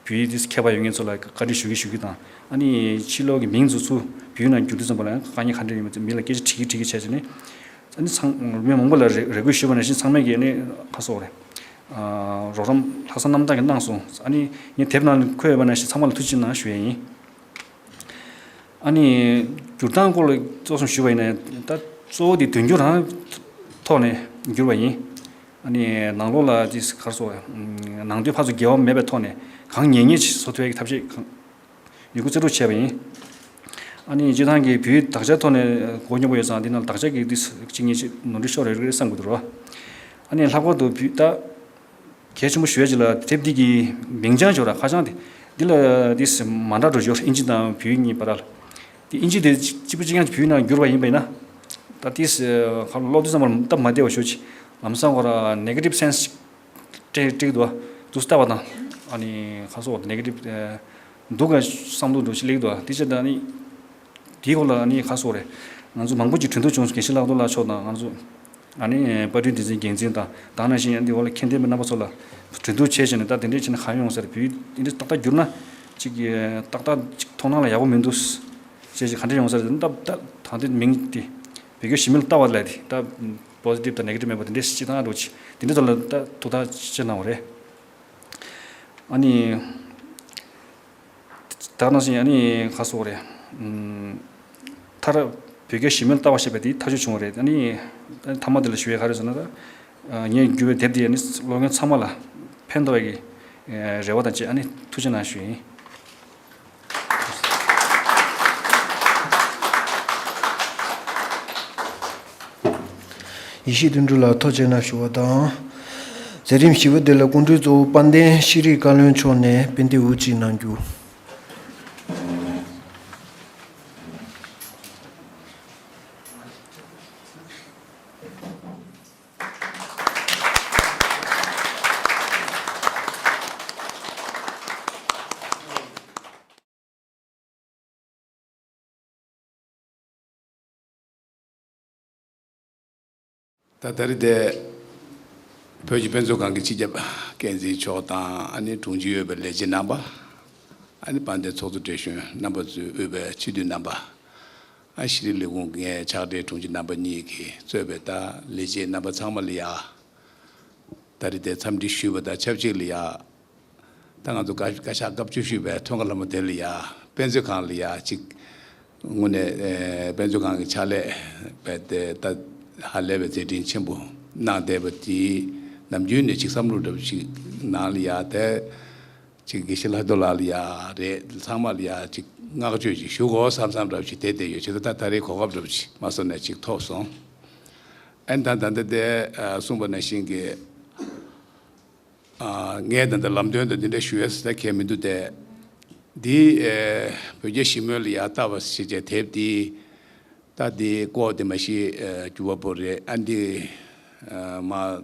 བོད་ཡིག་དེ་མཁས་པ་ཡོད་མཁན་ཚོ་ལ་བཀའ་འདྲི་ཞུ་གི་ཞུ་གི་དང་། ཨ་ནི་ཕྱི་ལོགས་ཀྱི་མིང་ཚོ་ཚུར་བོད་ཡིག་ནང་བསྒྱུར་དུས་ཙམ་པ་ལ་ཡང་དཀའ་ངལ་ག་འདྲ་ཡོད་མེད་མི་ལ་སྐད་ཆ་དྲི་གི་དྲི་གི་བྱས་བྱས་ནས། ཨ་ནི་ཚང་མི་མང་པོ་ལ་རེ་རེ་སྐུལ་ཞུས་པ་ནང་བཞིན་ཚང་མས་ཀྱིས་ཨ་ནི་ཁ་སོ་རེད། ཨ་རོགས་རམ་ལྷག་བསམ་རྣམ་དག་གིས་གནང་སོང་། ཨ་ནི་ངས་དེབ་ནང་ལ་འཁོད་ཡོད་པ་ནང་བཞིན་ཚང་མ་ལ་ཐུགས་རྗེ་གནང་ཞུ་ཡས་ཡིན། ཨ་ནི་བསྒྱུར་སྟངས་སྐོར་ལ་གཙོ་བཟུང་ཞུས་པ་ཡིན་ན། ད་གཙོ་བོ་དེ་དོན་འཁྱོལ་རང་ཐོག་ནས་བསྒྱུར་བ་ཡིན། ཨ་ནི་ནང་ལོགས་ལ་དེ་ག་རེ་ཟེར། ནང་དོན་ཕར་ཚུར་འགལ་བ་མེད་པའི་ཐོག་ནས་གང་ཉན་ཉན་ཞིག་བཟོ་ཐུབ་ཡག་གི་ཐབས་ཤེས་གང་ཡོད་རྒུ་རྩལ་སྤྲུགས་བྱས་པ་ཡིན། ཨ་ནི་སྤྱིར་བཏང་གི་བོད་ཡིག་དག་ཆའི་ཐོག་ནས་མགོ་རྙོག་པོ་ཡོད་ཙང་། འདི་ནང་དག་ཆ་གི་དེ་གཅིག་གཉིས་ཅིག་ནོར་འཁྲུལ་ཤོར་རེ་རེ་བསམ་དགོས་འདུག་རོ། ཨ་ནི་ལྷག་པར་དུ་བོད་ད་གལ་ཆེན་པོ་ཞུ་ཡ་ཅིག་ལ། དེབ་འདི་གི་མིང་བྱང་ཅིག་ཡོད་ར། ཁ་བྱང་དེ་འདི་ལ་དེ་མ་འདྲ་འགྲོ་ཅིག་ཡོད་ར། ཨིན་ཇི་དང་བོད་ཡིག་གཉིས་བར་ལ། དེ་ཨིན་ཇི་དེ་གཅིག་པུ་གཅིག་རྐྱང་བོད་ཡིག་ནང་བསྒྱུར་བ་ཡིན་པ་ཡིན་ན། ད་དེ་ཁ་ཀློག་དུས་ཙམ་པར་སྟབས་མ་བདེ་བ་ཞུ་ཅིག་ལམ་སང་ཁོ་ར་ནེ་གེ་ཊིབ་སེན་སི་ཅིག་སྤྲད་སྤྲད་འདུག་བ། དུ་ལྟ་བ་དང་། ཨ་ནི་ཁ་སོ་ནེ་གེ་ཊིབ་འདུག་ག་བསམ་བློ་འདུག་ཅིག་སླེབས་འདུག་བ། དེ་ཕྱིར་ད་ནི་དེའི་སྐོར་ལ་ནི་ཁ་སོ་རེད། ང་ཚོ་མང་པོ་ཅིག་གྲོས་བསྡུར་བྱུང་སོང་། དགེ་བཤེས་ལྷག་རྡོར་ལགས་མཆོག་དང་ང་ཚོ། ཨ་ནི་པར་སྐྲུན་སྡེ་ཚན་འགན་འཛིན་དང་། དེ་ནང་བཞིན་འདི་འོག་ལ་མཁྱེན་ལྡན་པ་རྣམ་པ་ཚོ་ལ་གྲོས་བསྡུར་བྱས་བྱས་ནས། ད་དེ་འདྲས་བྱས་ན་གང་ཡོང་ཟེར། བོད་ཡིག་འདི་འདྲས་ཏག་ཏག་བསྒྱུར་ན་ཅིག་ཏག་ཏག་ཅིག་མཐོང་སྣང་ལ་ཡག་པོ་མི་འདུག་ཟེར་ཅིག་ག་འདྲས་ཡོང་ཟེར། ད་ད་ད་འདི་མིང་དེ་བོད་སྐད་ཞིབ་མོལ་ལྟ་བ་ལས་དེ་ད་པོ་ཟི་ཊིབ་དང་ནེ་གེ་ཊིབ་མེད་པ་དེ་འདྲས་ཅིག་བཏང་འགྲོ་ཅིག་དེ་འདྲས་ཚོ་ལ་ད་ཐུགས་ཐག་བཅད་གནང་བ་རེད། ཨ་ནི། ད་ནང་བཞིན་ཨ་ནི་ཁ་སོ་རེད། ཨམ། མཐར་བོད་སྐད་ཞིབ་མོལ་ལྟ་བ་ཞེས་པ་དེ་ཐག་གཅོད་བྱུང་བ་རེད། ཨ་ནི་མཐའ་མ་དེ་ལ་ཞུ་ཡས་ག་རེ་ཟེར་ན། ད་ངས་བསྒྱུར་བའི་དེབ་དེ་ཨ་ནི་ཀློག་མཁན་ཚང་མ་ལ་ཕན་ཐོགས་ཡས་ཀྱི་རེ་བ་དང་བཅས། ཨ་ནི་ཐུགས་རྗེ་གནང་ཞུ་ཡིན། ཡེ་ཤེས་དོན་གྲུབ་ལགས་ཐུགས་རྗེ་གནང་ཞུ་བ་དང་། མཛད་རིམ་བཞི་པ་དེ་ལ་སྐུ་མགྲོན་གཙོ་བོ་དཔལ་ལྡན་ཤེས་རིག་བཀའ་བློན་མཆོག་ནས་དཔེ་དེབ་དབུ་འབྱེད་གནང་རྒྱུ། ད་ད་རེས་དེ་བོད་ཀྱི་དཔེ་མཛོད་ཁང་གི་སྤྱི་ཁྱབ་འགན་འཛིན་མཆོག་དང་། ཨ་ནི་དྲུང་ཆེ་དབུས་པའི་ལས་བྱེད་རྣམ་པ། ཨ་ནི་དཔལ་ལྡན་ཚོགས་གཙོ་བགྲེས་གཞོན་རྣམ་པ་ཚོས་དབུས་པའི་སྤྱི་འཐུས་རྣམ་པ། ཨ་ཤེས་རིག་ལས་ཁུངས་ཀྱི་ངའི་ཕྱག་སྦྲེལ་དྲུང་ཆེ་རྣམ་པ་གཉིས་ཀྱིས་གཙོས་པའི་ད་ལས་བྱེད་རྣམ་པ་ཚང་མ་ལ་ཡ། ད་རེས་དེ་འཚམས་འདྲི་ཞུས་པ་དང་ཆབས་ཅིག་ལ་ཡ། ད་ང་ཚོ་བཀའ་བཀའ་ཤག་སྐབས་བཅུ་བཞི་པའི་ཐོན་ཁུངས་ལྷ་མོ་དེ་ལ་ཡ། དཔེ་མཛོད་ཁང་ལ་ཡ་ཅིག་དངོས་གནས་ཨེ་དཔེ་མཛོད་ཁང་གི་ཕྱག་ལས་པས་དེ་ད་ཧ་ལས་པའི་མཛད་འཕྲིན་ཆེན་པོ་གནང་བསྡད་པ་དེ་ནམ་རྒྱུན་ནས་ཅིག་བསམ་བློ་འདྲ་པོ་ཅིག་ནང་ལ་ཡ་དེ། ཅིག་དགེ་བཤེས་ལྷག་རྡོར་ལགས་ལ་ཡ་རེད། ཚང་མ་ལ་ཡ་ཅིག་བསྔགས་བརྗོད་ཅིག་ཞུ་དགོས་བསམ་བསམ་འདྲ་པོ་ཅིག་དེ་བསྡད་ཡོད། བྱས་ཙང་ད་ད་རེས་གོ་སྐབས་འདྲ་པོ་ཅིག་མ་སོང་ནས་ཅིག་ཐོབ་སོང་། ཨ་ནི་ད་ད་ལྟ་དེ་ཨ་གསུངས་པ་ནང་བཞིན་གྱི། ཨ་ངས་ད་ལྟ་ལམ་སྟོན་དང་འདི་འདྲ་ཞུ་ཡས་ཟེར་ད་གང་ཡང་མི་འདུག་སྟེ། འདི་ཨེ་བོད་སྐད་ཞིབ་མོལ་ལ་ཡ་ལྟ་བ་ཞེས་བྱའི་དེབ་འདི། ད་འདི་ཀོ་དེ་མ་གཞི་ཨེ་འགྱུར་བ་པོ་རེད། ཨ་འདི་ཨ་མ་ཨ་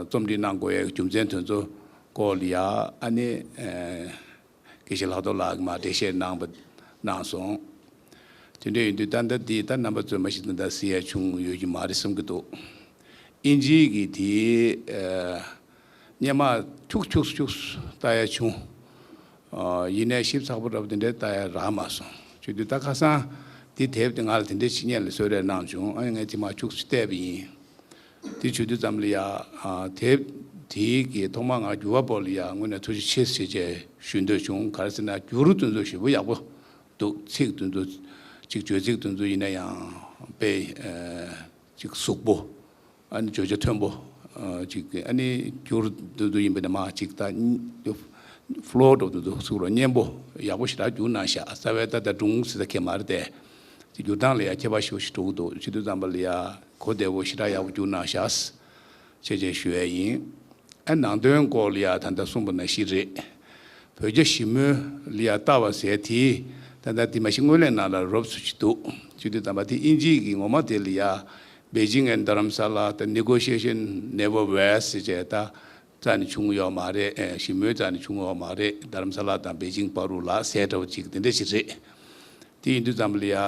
རྩོམ་སྒྲིག་གནང་དགོས་ཡས་རྒྱུ་མཚན་དོན་ཚོ། སྐོར་ལ་ཡ་ཨ་ནི་ཨེ་དགེ་བཤེས་ལྷག་རྡོར་ལགས་ཀྱིས་མར་འགྲེལ་བཤད་གནང་བ་གནང་སོང་། དེ་འདྲ་ཡིན་དུས་ད་ལྟ་འདི་ད་རྣམ་པ་ཚོས་མ་གཞི་ད་ལྟ་གཟིགས་ཡ་བྱུང་ཡོད་ཀྱི་མ་རེད་བསམ་གྱི་འདུག་ཨིན་ཇིའི་གི་དེའི་ཨེ་སྔོན་མ་འཁྱུག་འཁྱུག་འཁྱུག་ལྟ་ཡ་བྱུང་། ཨ་ཡིན་ནའི་ཞིབ་ཚགས་པོ་འདྲ་པོ་དེ་འདྲའི་ལྟ་ཡ་རག་མ་སོང་། བྱས་དུས་ད་ཁ་སང་འདི་དེབ་དེ་ང་ལ་དེ་འདྲའི་ཕྱི་ཉིན་ལ་གསོལ་རས་གནང་བྱུང་། ཨ་ངས་དེ་མར་འཁྱུག་ཙམ་བལྟས་པ་ཡིན། དེ་བྱེད་དུས་ཙམ་ལ་ཡ་ཨ་དེབ་དེའི་གི་ཐོག་མར་ང་བསྒྱུར་བ་པོ་ལ་ཡ་དངོས་གནས་ཐུགས་རྗེ་ཆེ་ཟེར་བྱས་ཞུ་འདོད་བྱུང་། ག་རེ་ཟེར་ན་བསྒྱུར་དེ་ཚོ་ཞེ་པོ་ཡག་པོ་འདུག་ཚིག་དེ་ཚོ་ཅིག་བརྗོད་ཚིག་དེ་ཚོ་ཡིན་ན་ཡང་དཔེ་ཨ་ཅིག་གཟུགས་པོ། ཨ་ནི་བརྗོད་བྱ་མཐོན་པོ། ཨ་ཅིག་ཨ་ནི་བསྒྱུར་དེ་ཚོ་ཡིན་པ་ན་མར་ཅིག་ད་ཕ་ལོ་འདྲ་པོ་དེ་ཚོ་ཚུགས་རོགས་སྙན་པོ་ཡག་པོ་ཞེ་དྲག་བསྒྱུར་གནང་ཤག་རྩ་བའི་ད་ལྟ་སྒྲུང་ཟེར་ས་ཁྱད་མ་རེད་དེ། དེ་བསྒྱུར་སྟངས་ལ་ཡང་ཁྱད་པར་ཞེ་པོ་ཞིག་འགྲོ་གི་འདུག་བྱེད་དུས་ཙམ་པ་ལ་ཡ་གོ་བདེ་པོ་ཞེ་དྲག་ཡག་པོ་བསྒྱུར་གནང་ཤག་ཅེས་བྱས་ཞུ་ཡས་ཡིན། ཨ་ནང་དོན་སྐོར་ལ་ཡ་ད་ལྟ་གསུངས་པ་ནང་བཞིན་རེད། བོད་རྒྱ་ཞི་མོལ་ལ་ཡ་ལྟ་བ་ཟེར་དེ་ད་ལྟ་དེ་མ་གཞི་སྔོན་གླེང་ནང་ལ་རོབ་ཙམ་ཅིག་འདུག་བྱེད་དུས་ཙམ་པ་དེ་ཨིན་ཇིའི་གི་ངོ་མ་དེ་ལ་ཡ་Beijing and Dharamsala the negotiation never was ཟེར་བྱས་ད་རྩ་ནས་བྱུང་ཡོད་མ་རེད། ཨེ་ཞི་མོལ་རྩ་ནས་བྱུང་ཡོད་མ་རེད། དྷ་རམ་ས་ལ་དང་པེ་ཅིང་བར་དུ་ལ་ཟེར་འདྲ་པོ་ཅིག་དེ་འདྲ་ཞིག་རེད། དེ་ཡིན་དུས་ཙམ་པ་ལ་ཡ།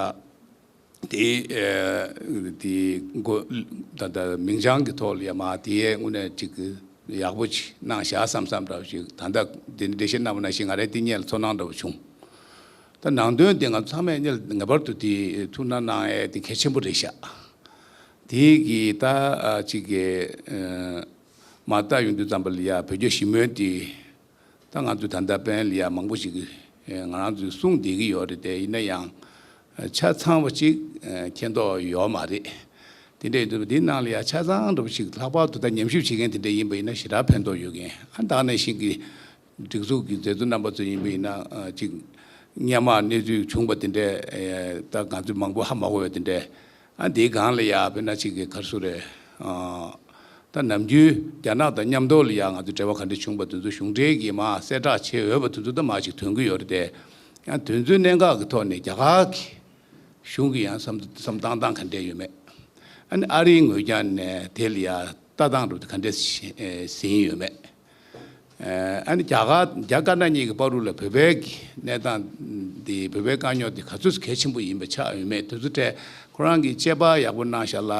དེ་ཨེ་དེ་མགོ་ད་ལྟ་མིང་བྱང་གི་ཐོག་ལ་ཡ་མར་དེ་དངོས་གནས་ཅིག་ཡག་པོ་ཅིག་གནང་བཞག་བསམ་བསམ་འདྲ་པོ་ཅིག་ད་ལྟ་དེ་འདྲ་འགྲེལ་བཤད་གནང་བ་ནང་བཞིན་ང་རས་དེ་སྔོན་ལ་ཚོར་སྣང་འདྲ་པོ་བྱུང་། ད་ནང་དོན་དེ་ང་ཚང་མས་ངེས་ངེས་པར་དུ་དེ་ཐུགས་སྣང་གནང་ཡས་དེ་གལ་ཆེན་པོ་རེད་ཤག་དེ་གི་ད་ཨ་ཅིག་གི་ཨ་མར་ལྟ་ཡོང་དུས་ཙམ་པ་ལ་ཡ་བོད་རྒྱ་ཞི་མོལ་དེ་ད་ང་ཚོ་ད་ལྟ་དཔོན་ལ་ཡ་མང་པོ་ཞིག་གིས་ང་རང་ཚོས་གསུངས་བསྡད་ཀྱི་ཡོད་རེད་དེ། ཡིན་ན་ཡང་ཆ་ཚང་བ་ཅིག་མཁྱེན་རྟོགས་ཡོད་མ་རེད། དེ་འདྲ་ཡིན་དུས་འདིའི་ནང་ལ་ཡ་ཆ་ཚང་འདྲ་པོ་ཞིག་ལྷག་པར་དུ་ད་ཉམས་ཞིབ་བྱེད་མཁན་དེ་འདྲ་ཡིན་པ་ཡིན་ན་ཞེ་དྲག་ཕན་ཐོགས་ཡོད་མཁན། ཨ་ད་ག་ནང་བཞིན་གྱི་སྒྲིག་འཛུགས་ཀྱི་མཛད་གཙོ་རྣམ་པ་ཚོ་ཡིན་པ་ཡིན་ན་ཨ་ཅིག་སྔོན་མ་གནས་ཚུལ་བྱུང་བ་དེ་འདྲས་ཨེ་ད་ང་ཚོས་མང་པོ་ཧ་མ་གོ་བ་དེ་འདྲས། ཨ་འདིའི་སྒང་ལ་ཡ་དཔེར་ན་ཅིག་གི་ག་རེ་ཟེར་རེད། ཨ་ད་ནམ་རྒྱུན་རྒྱ་ནག་དང་མཉམ་དུ་ལ་ཡ་ང་ཚོ་འབྲེལ་བ་ག་འདྲས་བྱུང་བ་དེ་ཚོ་གཞུང་འབྲེལ་གྱིས་མར་གསལ་བསྒྲགས་བྱེད་འོས་པ་དེ་ཚོ་ད་མར་ཅིག་ཐོན་གྱི་ཡོད་རེད་དེ། ཡང་དེ་ཚོའི་གནད་འགག་གི་ཐོག་ནས་རྒྱ་གར་གྱི་གཞུང་གི་ཡང་བསམ་བསམ་བཏང་སྟངས་ག་འདྲས་ཡོད་མེད། ཨ་ནི་ཨ་རིའི་ངོས་ཀྱང་ནས་དེ་ལ་ཡ་ལྟ་སྟངས་རུ་ག་འདྲས་ཨེ་ཟིན་ཡོད་མེད། ཨ་ནི་རྒྱ་གར་རྒྱ་དཀར་ནག་གཉིས་ཀྱི་བར་དུ་ལ་བོད་པའི་གི་གནས་སྟངས་འདི་བོད་པའི་དཀའ་རྙོག་འདི་ག་ཚོད་གལ་ཆེན་པོ་ཡིན་པ་ཆགས་ཡོད་མེད་དེ་ཚོ་གྲས་ཁོ་རང་གིས་དཔྱད་པ་ཡག་པོ་གནང་བཞག་ལ།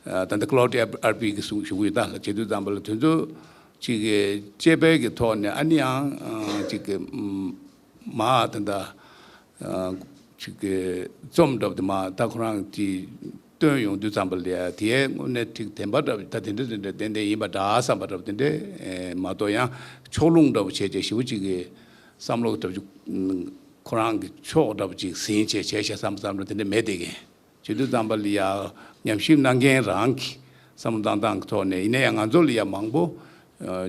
ད་ལྟ་ཀློ་ཌི་ཨར་པི་གིས་གསུངས་ཞུ་གི་ཡོད། ད་ལ་བྱེད་དུས་ཙམ་པ་ལ་དེ་ཚོ་ཅིག་གི་དཔྱད་པའི་གི་ཐོག་ནས་ཨ་ནི་ཡང་ཅིག་གི་མ་ད་ལྟ་ཅིག་གི་རྩོམ་འདྲ་པོ་དེ་མ་ད་ཁོ་རང་གིས་བཏོན་ཡོང་དུས་ཙམ་པ་ལ་ཡ་དེའི་དངོས་གནས་ཅིག་བདེན་པ་འདྲ་པོ་ད་དེ་འདྲ་དེ་འདྲ་ཏན་ཏན་ཡིན་པ་འདྲ་བསམ་པ་འདྲ་པོ་དེ་འདྲ་མ་གཏོགས་ཡང་ཕྱོགས་ལྷུང་འདྲ་པོ་བྱས་བྱས་ཞེ་པོ་ཅིག་གི་བསམ་བློ་འདྲ་པོ་ཅིག་ཁོ་རང་གི་ཕྱོགས་འདྲ་པོ་ཅིག་ཟིན་བྱས་བྱས་བྱས་བསམ་བསམ་འདྲ་དེ་འདྲ་མེད་དེ་གི། བྱེད་དུས་ཙམ་པ་ལ་ཡ་ཉམས་ཞིབ་གནང་མཁན་རང་གི་བསམ་བློ་བཏང་སྟངས་ཀྱི་ཐོག་ནས་ཡིན་ན་ཡང་ང་ཚོ་ལ་ཡ་མང་པོ་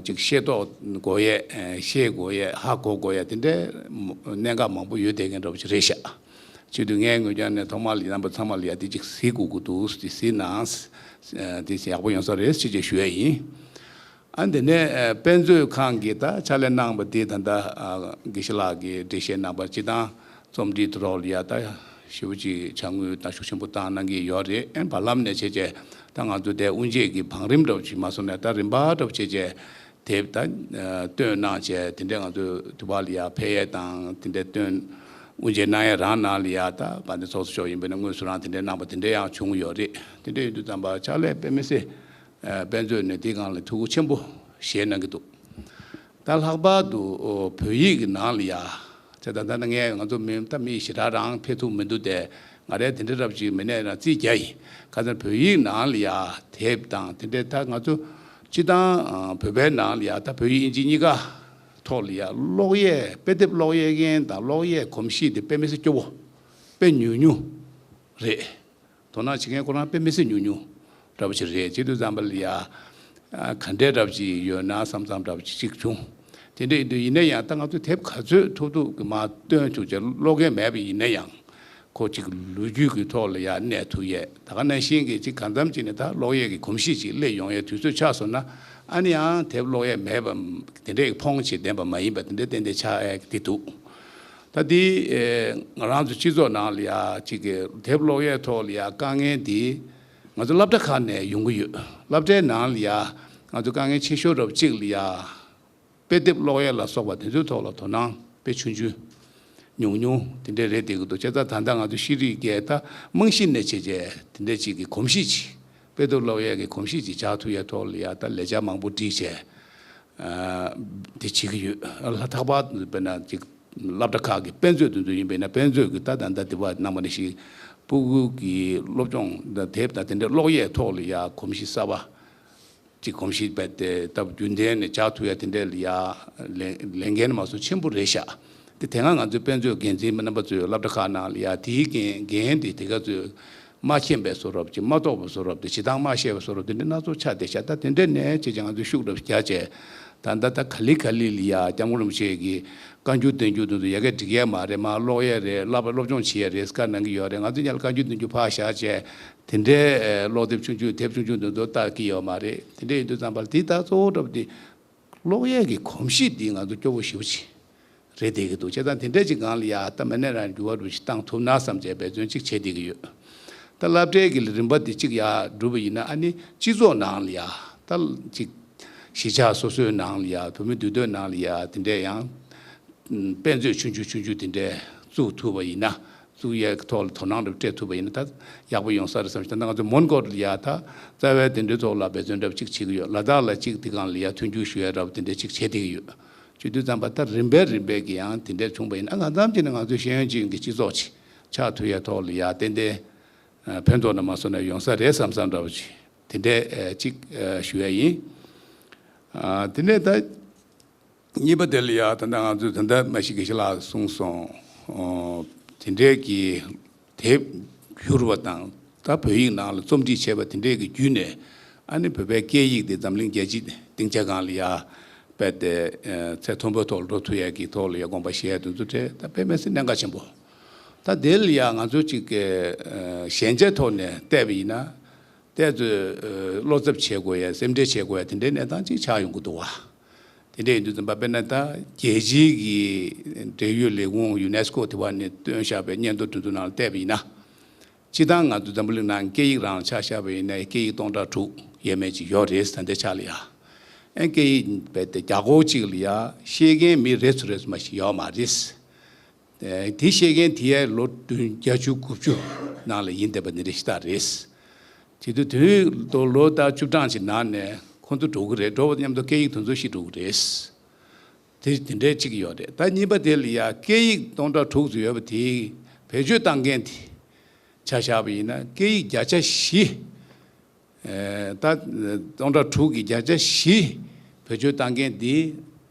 ཅིག་ཤེས་རྟོགས་དགོས་ཡས་ཤེས་དགོས་ཡས་ཧ་གོ་དགོས་ཡས་དེ་འདྲའི་གནད་འགག་མང་པོ་ཡོད་བསྡད་མཁན་འདྲ་པོ་ཅིག་རེད་ཤག་བྱེད་དུས་ངའི་ངོས་ཀྱང་ནས་ཐོག་མར་ལ་རྣམ་པ་ཚང་མ་ལ་ཡ་དེ་ཅིག་གཟིགས་དགོས་ཀྱི་འདུག་དེ་གཟིགས་གནང་། དེ་ཡག་པོ་ཡོང་ས་རེད་ཅེས་ཅེས་ཞུ་ཡས་ཡིན། ཨ་འདི་ནས་ཨ་དཔེ་མཛོད་ཁང་གིས་ད་ཕྱག་ལས་གནང་བ་འདི་ད་ལྟ་ཨ་དགེ་བཤེས་ལགས་ཀྱིས་འགྲེལ་བཤད་གནང་བ་སྤྱི་བཏང་རྩོམ་འབྲིའི་ཐོག་ལ་ཡ་ད་ཞེ་པོ་ཅིག་དཔྱ་དངུལ་ད་ཤུགས་ཆེན་པོ་བཏང་གནང་གི་ཡོད་རེད། ཨ་བར་ལམ་ནས་བྱས་བྱས་ད་ང་ཚོ་དེ་དབུ་འབྱེད་ཀྱི་བང་རིམ་འདྲ་པོ་ཅིག་མ་སོང་ནས་ད་རིམ་པ་འདྲ་པོ་བྱས་བྱས་དེབ་ད་ཨ་བཏོན་གནང་བྱས་དེ་འདྲས་ང་ཚོ་དུ་བ་ལ་ཡ་ཕེབས་ཡས་དང་དེ་འདྲས་བཏོན་དབུ་འབྱེད་གནང་ཡས་རང་ནང་ལ་ཡ་ད་དཔལ་ལྡན་ཚོགས་གཙོ་མཆོག་ཡིན་པ་ན་དངོས་སུ་རང་དེ་འདྲས་གནང་བ་དེ་འདྲས་ཡང་བྱུང་ཡོད་རེད། དེ་འདྲས་ཡིན་དུས་ཙམ་པ་ཕྱག་ལས་དཔེ་མི་སྲིད། ཨ་དཔེ་མཛོད་ནས་དེའི་སྒང་ལ་ཐུགས་ཁུར་ཆེན་པོ་བཞེས་གནང་གི་འདུག་ད་ལྷག་པར་དུ་ཨོ་བོད་ཡིག་གི་ནང་ལ་ཡ། ཚེ་ད་ལྟ་ན་ངས་ང་ཚོ་མི་ད་མི་ཞེ་དྲག་རང་ཕེབས་ཐུབ་མི་འདུག་སྟེ། ང་རའི་དེ་འདྲ་རབ་ཅིག་མི་སྣས་རང་རྩིས་རྒྱག་ཡིན། ཁ་སང་བོད་ཡིག་ནང་ལ་ཡ་དེབ་དང་དེ་འདྲའི་ད་ང་ཚོ་སྤྱི་བཏང་ཨ་བོད་པའི་ནང་ལ་ཡ་ད་བོད་ཡིག་དབྱིན་ཇི་གཉིས་ཀ་ཐོག་ལ་ཡ་ཀློག་ཡས་དཔེ་དེབ་ཀློག་ཡས་མཁན་དང་ཀློག་ཡས་གོམས་གཤིས་དེ་དཔེ་མི་སྲིད་སྐྱོ་བོ། དཔེ་ཉུང་ཉུང་རེད། དོ་སྣང་བྱེད་མཁན་ཁོ་རང་དཔེ་མི་སྲིད་ཉུང་ཉུང་འདྲ་པོ་ཅིག་རེད། བྱེད་དུས་ཙམ་པ་ལ་ཡ། ཨ་ག་འདྲའི་འདྲ་པོ་ཅིག་ཡོད་ན་བསམ་བསམ་འདྲ་པོ་ཅིག་ཅིག་བྱུང་། དེ་འདྲ་ཡིན་དུས་ཡིན་ན་ཡང་ད་ང་ཚོས་དེབ་ག་ཚོད་ཐུབ་ཐུབ་ཀྱི་མར་བཏོན་ཐུབ་ཅེས་ཀློག་མཁན་མེད་པ་ཡིན་ན་ཡང་། ཁོ་ཅིག་ལོ་རྒྱུས་ཀྱི་ཐོག་ལ་ཡ་གནས་ཐུབ་ཡས་ད་ག་ནང་བཞིན་གྱི་ཅིག་གང་འཚམ་ཅིག་ནས་ད་ཀློག་ཡས་ཀྱི་གོམས་གཤིས་ཅིག་སླེབས་ཡོང་ཡས་དུས་ཚོད་ཆགས་སོང་ན་ཨ་ནི་ཡང་དེབ་ཀློག་ཡས་མེད་པ་དེ་འདྲའི་ཕོངས་ཆེ་ལྡན་པ་མ་ཡིན་པ་དེ་འདྲའི་ཏན་ཏན་ཆགས་ཡས་དེ་འདུག་ད་འདི་ཨེ་ང་རང་ཚོ་སྤྱི་ཚོགས་ནང་ལ་ཡ་གཅིག་གི་དེབ་ཀློག་ཡས་ཐོག་ལ་ཡ་དཀའ་ངལ་འདི་ང་ཚོ་སློབ་གྲྭ་ཁག་ནས་ཡོང་གི་ཡོད། སློབ་གྲྭའི་ནང་ལ་ཡ་ང་ཚོ་དཀའ་ངལ་ཆེ་ཤོས་རབ་གཅིག་ལ་ཡ་ དཔེ་དེབ་ཀློག་ཡས་ལ་སོགས་པ་དེ་ཚོའི་ཐོག་ལ་དོ་སྣང་དཔེ་ཆུང་ཆུང་ཉུང་ཉུང་དེ་འདྲས་རེད་བསྡད་ཀྱི་འདུག་བྱས་ཙང་ད་ལྟ་ང་ཚོ་ཤེས་རིག་གི་ད་རྨང་གཞི་ནས་བྱས་བྱས་དེ་འདྲས་ཅིག་གི་གོམས་གཤིས་ཅིག་དཔེ་དེབ་ཀློག་ཡས་ཀྱི་གོམས་གཤིས་ཅིག་ཆགས་ཐུབ་ཡས་ཐོག་ལ་ཡ་ད་ལས་འཆར་མང་པོ་བསྒྲིགས་བྱས་དེ་བྱེད་ཀྱི་ཡོད། ལྷག་པར་དཔེར་ན་ཅིག་སློབ་གྲྭ་ཁག་གི་དཔེ་མཛོད་དེ་ཚོ་ཡིན་པས་ན་དཔེ་མཛོད་ཀྱི་ད་ད་ལྟ་དེ་བ་གནང་བ་ནི་ཞིག་སྤུ་གུ་གི་སློབ་སྦྱོང་དང་དེབ་དང་དེ་འདྲས་ཀློག་ཡས་ཐོག་ལ་ཡ་གོམས་གཤིས་གསར་པ། ཅིག་གོམས་གཤིས་རྦད་དེ་སྟབས་རྒྱུན་ལྡན་ནས་འཇགས་ཐུབ་ཡ་དེ་འདྲ་ལ་ཡ་ལས་ལས་འགན་མ་སོང་ཆེན་པོ་རེད་ཤག་དེ་དེ་སྔ་ང་ཚོའི་དཔེ་མཛོད་འགན་འཛིན་རྣམ་པ་ཚོས་སློབ་གྲྭ་ཁག་ནང་ལ་ཡ་དེའི་འགན་འགན་དེ་དེ་ག་ཚོས་མ་མཁྱེན་པའི་བཟོ་འདྲ་ཅིག་མ་རྟོགས་པའི་བཟོ་འདྲ་དེ་བྱེད་སྟངས་མ་ཤེས་པའི་བཟོ་འདྲ་དེ་འདྲ་སྣ་ཚོགས་ཆགས་བསྡད་ཤག་ད་དེ་འདྲ་ནས་ཅིག་ཅིག་ང་ཚོས་ཤུགས་རབ་རྒྱག་བྱས་ད་ལྟ་ད་ག་ལེ་ག་ལེ་ལ་ཡ་སྐྱབས་མགོན་རིན་པོ་ཆེ་གི་བཀའ་འགྱུར་བསྟན་འགྱུར་དེ་ཚོ་ཡ་གི་འགྲིག་ཡ་མ་རེད། མ་ཀློག་ཡ་རེད། བསླབ་པ་སློབ་སྦྱོང་བྱེད་ཡ་རེད། བཀའ་གནང་གི་ཡོད་རེད། ང་ཚོས་ཉལ་བཀའ་འགྱུར་བསྟན་འགྱུར་ཕར་བཞག་བྱས། དེ་འདྲའི་ཀློག་དེབ་ཆུང་ཆུང་དེབ་ཆུང་ཆུང་དེ་ཚོ་ལྟ་གི་ཡོད་མ་རེད། དེ་འདྲ་ཡིན་དུས་ཙམ་པ་ལ་དེ་ལྟ་གཙོ་བོ་གྲུབ་དེ་ཀློག་ཡས་ཀྱི་གོམས་གཤིས་འདི་ང་ཚོ་སྐྱོ་བོ་ཞེ་པོ་ཅིག་རེད་བསྡད་ཀྱི་འདུག་བྱས་ཙང་དེ་འདྲ་ཅིག་སྒང་ལ་ཡ་ད་མ་ནས་རང་འགྱུར་བ་འགྲོ་ཞིག་བཏང་ཐུབ་ན་བསམ་བྱས་འབད་བརྩོན་ཅིག་བྱེད་བསྡད་ཀྱི་ཡོད། ད་སློབ་གྲྭའི་གི་རིམ་པ་འདི་གཅིག་ཡ་འགྲུབ་པ་ཡིན་ན་ཨ་ནི་སྤྱི་ཚོགས་ནང་ལ་ཡ་ད་ཅིག་གཞིས་ཆགས་སོ་སོའི་ནང་ལ་ཡ་བོད་མི་འདུས་སྡོད་ནང་ལ་ཡ་དེ་འདྲ་ཡང་དཔེ་མཛོད་ཆུང་ཆུང་ཆུང་ཆུང་དེ་འདྲ་བཙུགས་ཐུབ་པ་ཡིན་ན། བཙུགས་ཡས་ཐོག་ལ་དོ་སྣང་རེ་སྤྲད་ཐུབ་པ་ཡིན་ན་ད་ཡག་པོ་ཡོང་ས་རེད་བསམ་ཞིང་། ད་ང་ཚོ་མོན་གྷོ་ལ་ཡ་ད་རྩ་བའི་དེ་འདྲའི་ཐོག་ལ་འབད་བརྩོན་འདྲ་པོ་ཅིག་བྱེད་ཀྱི་ཡོད། ལ་དྭགས་ལ་ཅིག་དེ་སྒང་ལ་ཡ་མཐུན་འགྱུར་ཞུ་ཡས་འདྲ་པོ་དེ་འདྲ་ཅིག་བྱེད་བསྡད་ཀྱི་ཡོད། བྱེད་དུས་ཙམ་པ་ད་རིམ་པས་རིམ་པས་ཀྱི་ཡང་དེ་འདྲ་བྱུང་བ་ཡིན་ན་ང་ཙམ་ཅིག་ནས་ང་ཚོའི་ཤེས་ཡོན་ཅན་གྱི་སྤྱི་ཚོགས་ཅིག་ཆགས་ཐུབ་ཡས་ཐོག་ལ་ཡ་ཏན་ཏན་ཕན་ཐོགས་ན་མ་སོང་ན་ཡོང་ས་རེད་བསམ་བསམ་འདྲ་པོ་ཅིག་དེ་འདྲ་ཅིག་ཞུ་ཡས་ཡིན། དེ་ནས་ད། གཉིས་པ་དེ་ལ་ཡ་ད་ལྟ་ང་ཚོས་ད་ལྟ་མ་གཞི་དགེ་བཤེས་ལགས་གསུངས་སོང་། ཨོ། དེ་འདྲའི་གི་དེབ་བསྒྱུར་བ་དང་ད་བོད་ཡིག་ནང་ལ་རྩོམ་སྒྲིག་བྱས་པ་དེ་འདྲའི་གི་བརྒྱུད་ནས་ཨ་ནི་བོད་པའི་སྐད་ཡིག་དེ་འཛམ་གླིང་རྒྱལ་སྤྱིའི་སྡིངས་ཆ་སྒང་ལ་ཡ་རྦད་དེ་ཚད་མཐོན་པོའི་ཐོག་ལ་འགྲོ་ཐུབ་ཡ་གི་ཐོག་ལ་ཡ་དགོངས་པ་བཞེས་ཡ་དེ་ཚོ་གྲས་ད་དཔེ་མི་སྲིད་གནད་འགག་ཆེན་པོ། ད་དེ་ལ་ཡ་ང་ཚོ་གཅིག་གི་ཞན་ཆའི་ཐོག་ནས་བལྟས་པ་ཡིན་ན། དེ་ཚོས་བློ་འཚབ་བྱེད་དགོས་ཡ་སེམས་ཁྲལ་བྱེད་དགོས་ཡ་དེ་འདྲའི་གནས་སྟངས་ཅིག་ཆགས་ཡོང་གི་འདུག་བ། དེ་འདྲ་ཡིན་དུས་ཙམ་པ་དཔེར་ན་ད་རྒྱལ་སྤྱིའི་གི་འབྲེལ་ཡོད་ལས་ཁུངས་ཡུ་ནེ་སི་ཀོ་དེ་བ་ནས་བཏོན་བཞག་པའི་སྙན་ཐོ་དེ་ཚོ་ནང་ལ་བལྟས་པ་ཡིན་ན། སྤྱིར་བཏང་ང་ཚོ་འཛམ་བུ་གླིང་ནང་སྐད་ཡིག་རང་ལ་ཆ་བཞག་པ་ཡིན་ན་སྐད་ཡིག་སྟོང་ཕྲག་དྲུག་ཡས་མས་ཅིག་ཡོད་རེད་ད་ལྟའི་ཆ་ལ་ཡ། ཨེ་སྐད་ཡིག་རྦད་དེ་རྒྱ་སྒོར་གཅིག་ལ་ཡ་ཤེས་མཁན་མི་རེ་ཟུང་རེ་ཟུང་མ་ཞིག་ཡོད་མ་རེད། དེ་ཤེས་མཁན་དེ་ཡང་ལོ་བདུན་བརྒྱད་ཅུ་དགུ་བཅུ་ནང་ལ་ཡིན་བསྡད་པ་འདི་འདྲ་ཞིག་ད་རེད། དེ་དུས་དུས་ལོ་ལོ་ལྟར་བཅུ་གྲངས་ཀྱི་ནང་ནས་ཁོང་ཚོ་འགྲོ་གི་རེད། འགྲོ་བ་མཉམ་དུ་སྐད་ཡིག་དེ་ཚོ་ཤི་འགྲོ་གི་རེད། དེ་དེ་འདྲའི་གཅིག་ཡོད་རེད། ད་གཉིས་པ་དེ་ལ་ཡ་སྐད་ཡིག་སྟོང་ཕྲག་དྲུག་ཙམ་ཡོད་པ་དེ་བེད་སྤྱོད་བཏང་མཁན་དེ་ཆ་བཞག་པ་ཡིན་ན་སྐད་ཡིག་བརྒྱ་ཆ་བཞི། ད་སྟོང་ཕྲག་དྲུག་གི་བརྒྱ་ཆ་བཞི་བེད་སྤྱོད་བཏང་མཁན་འདི་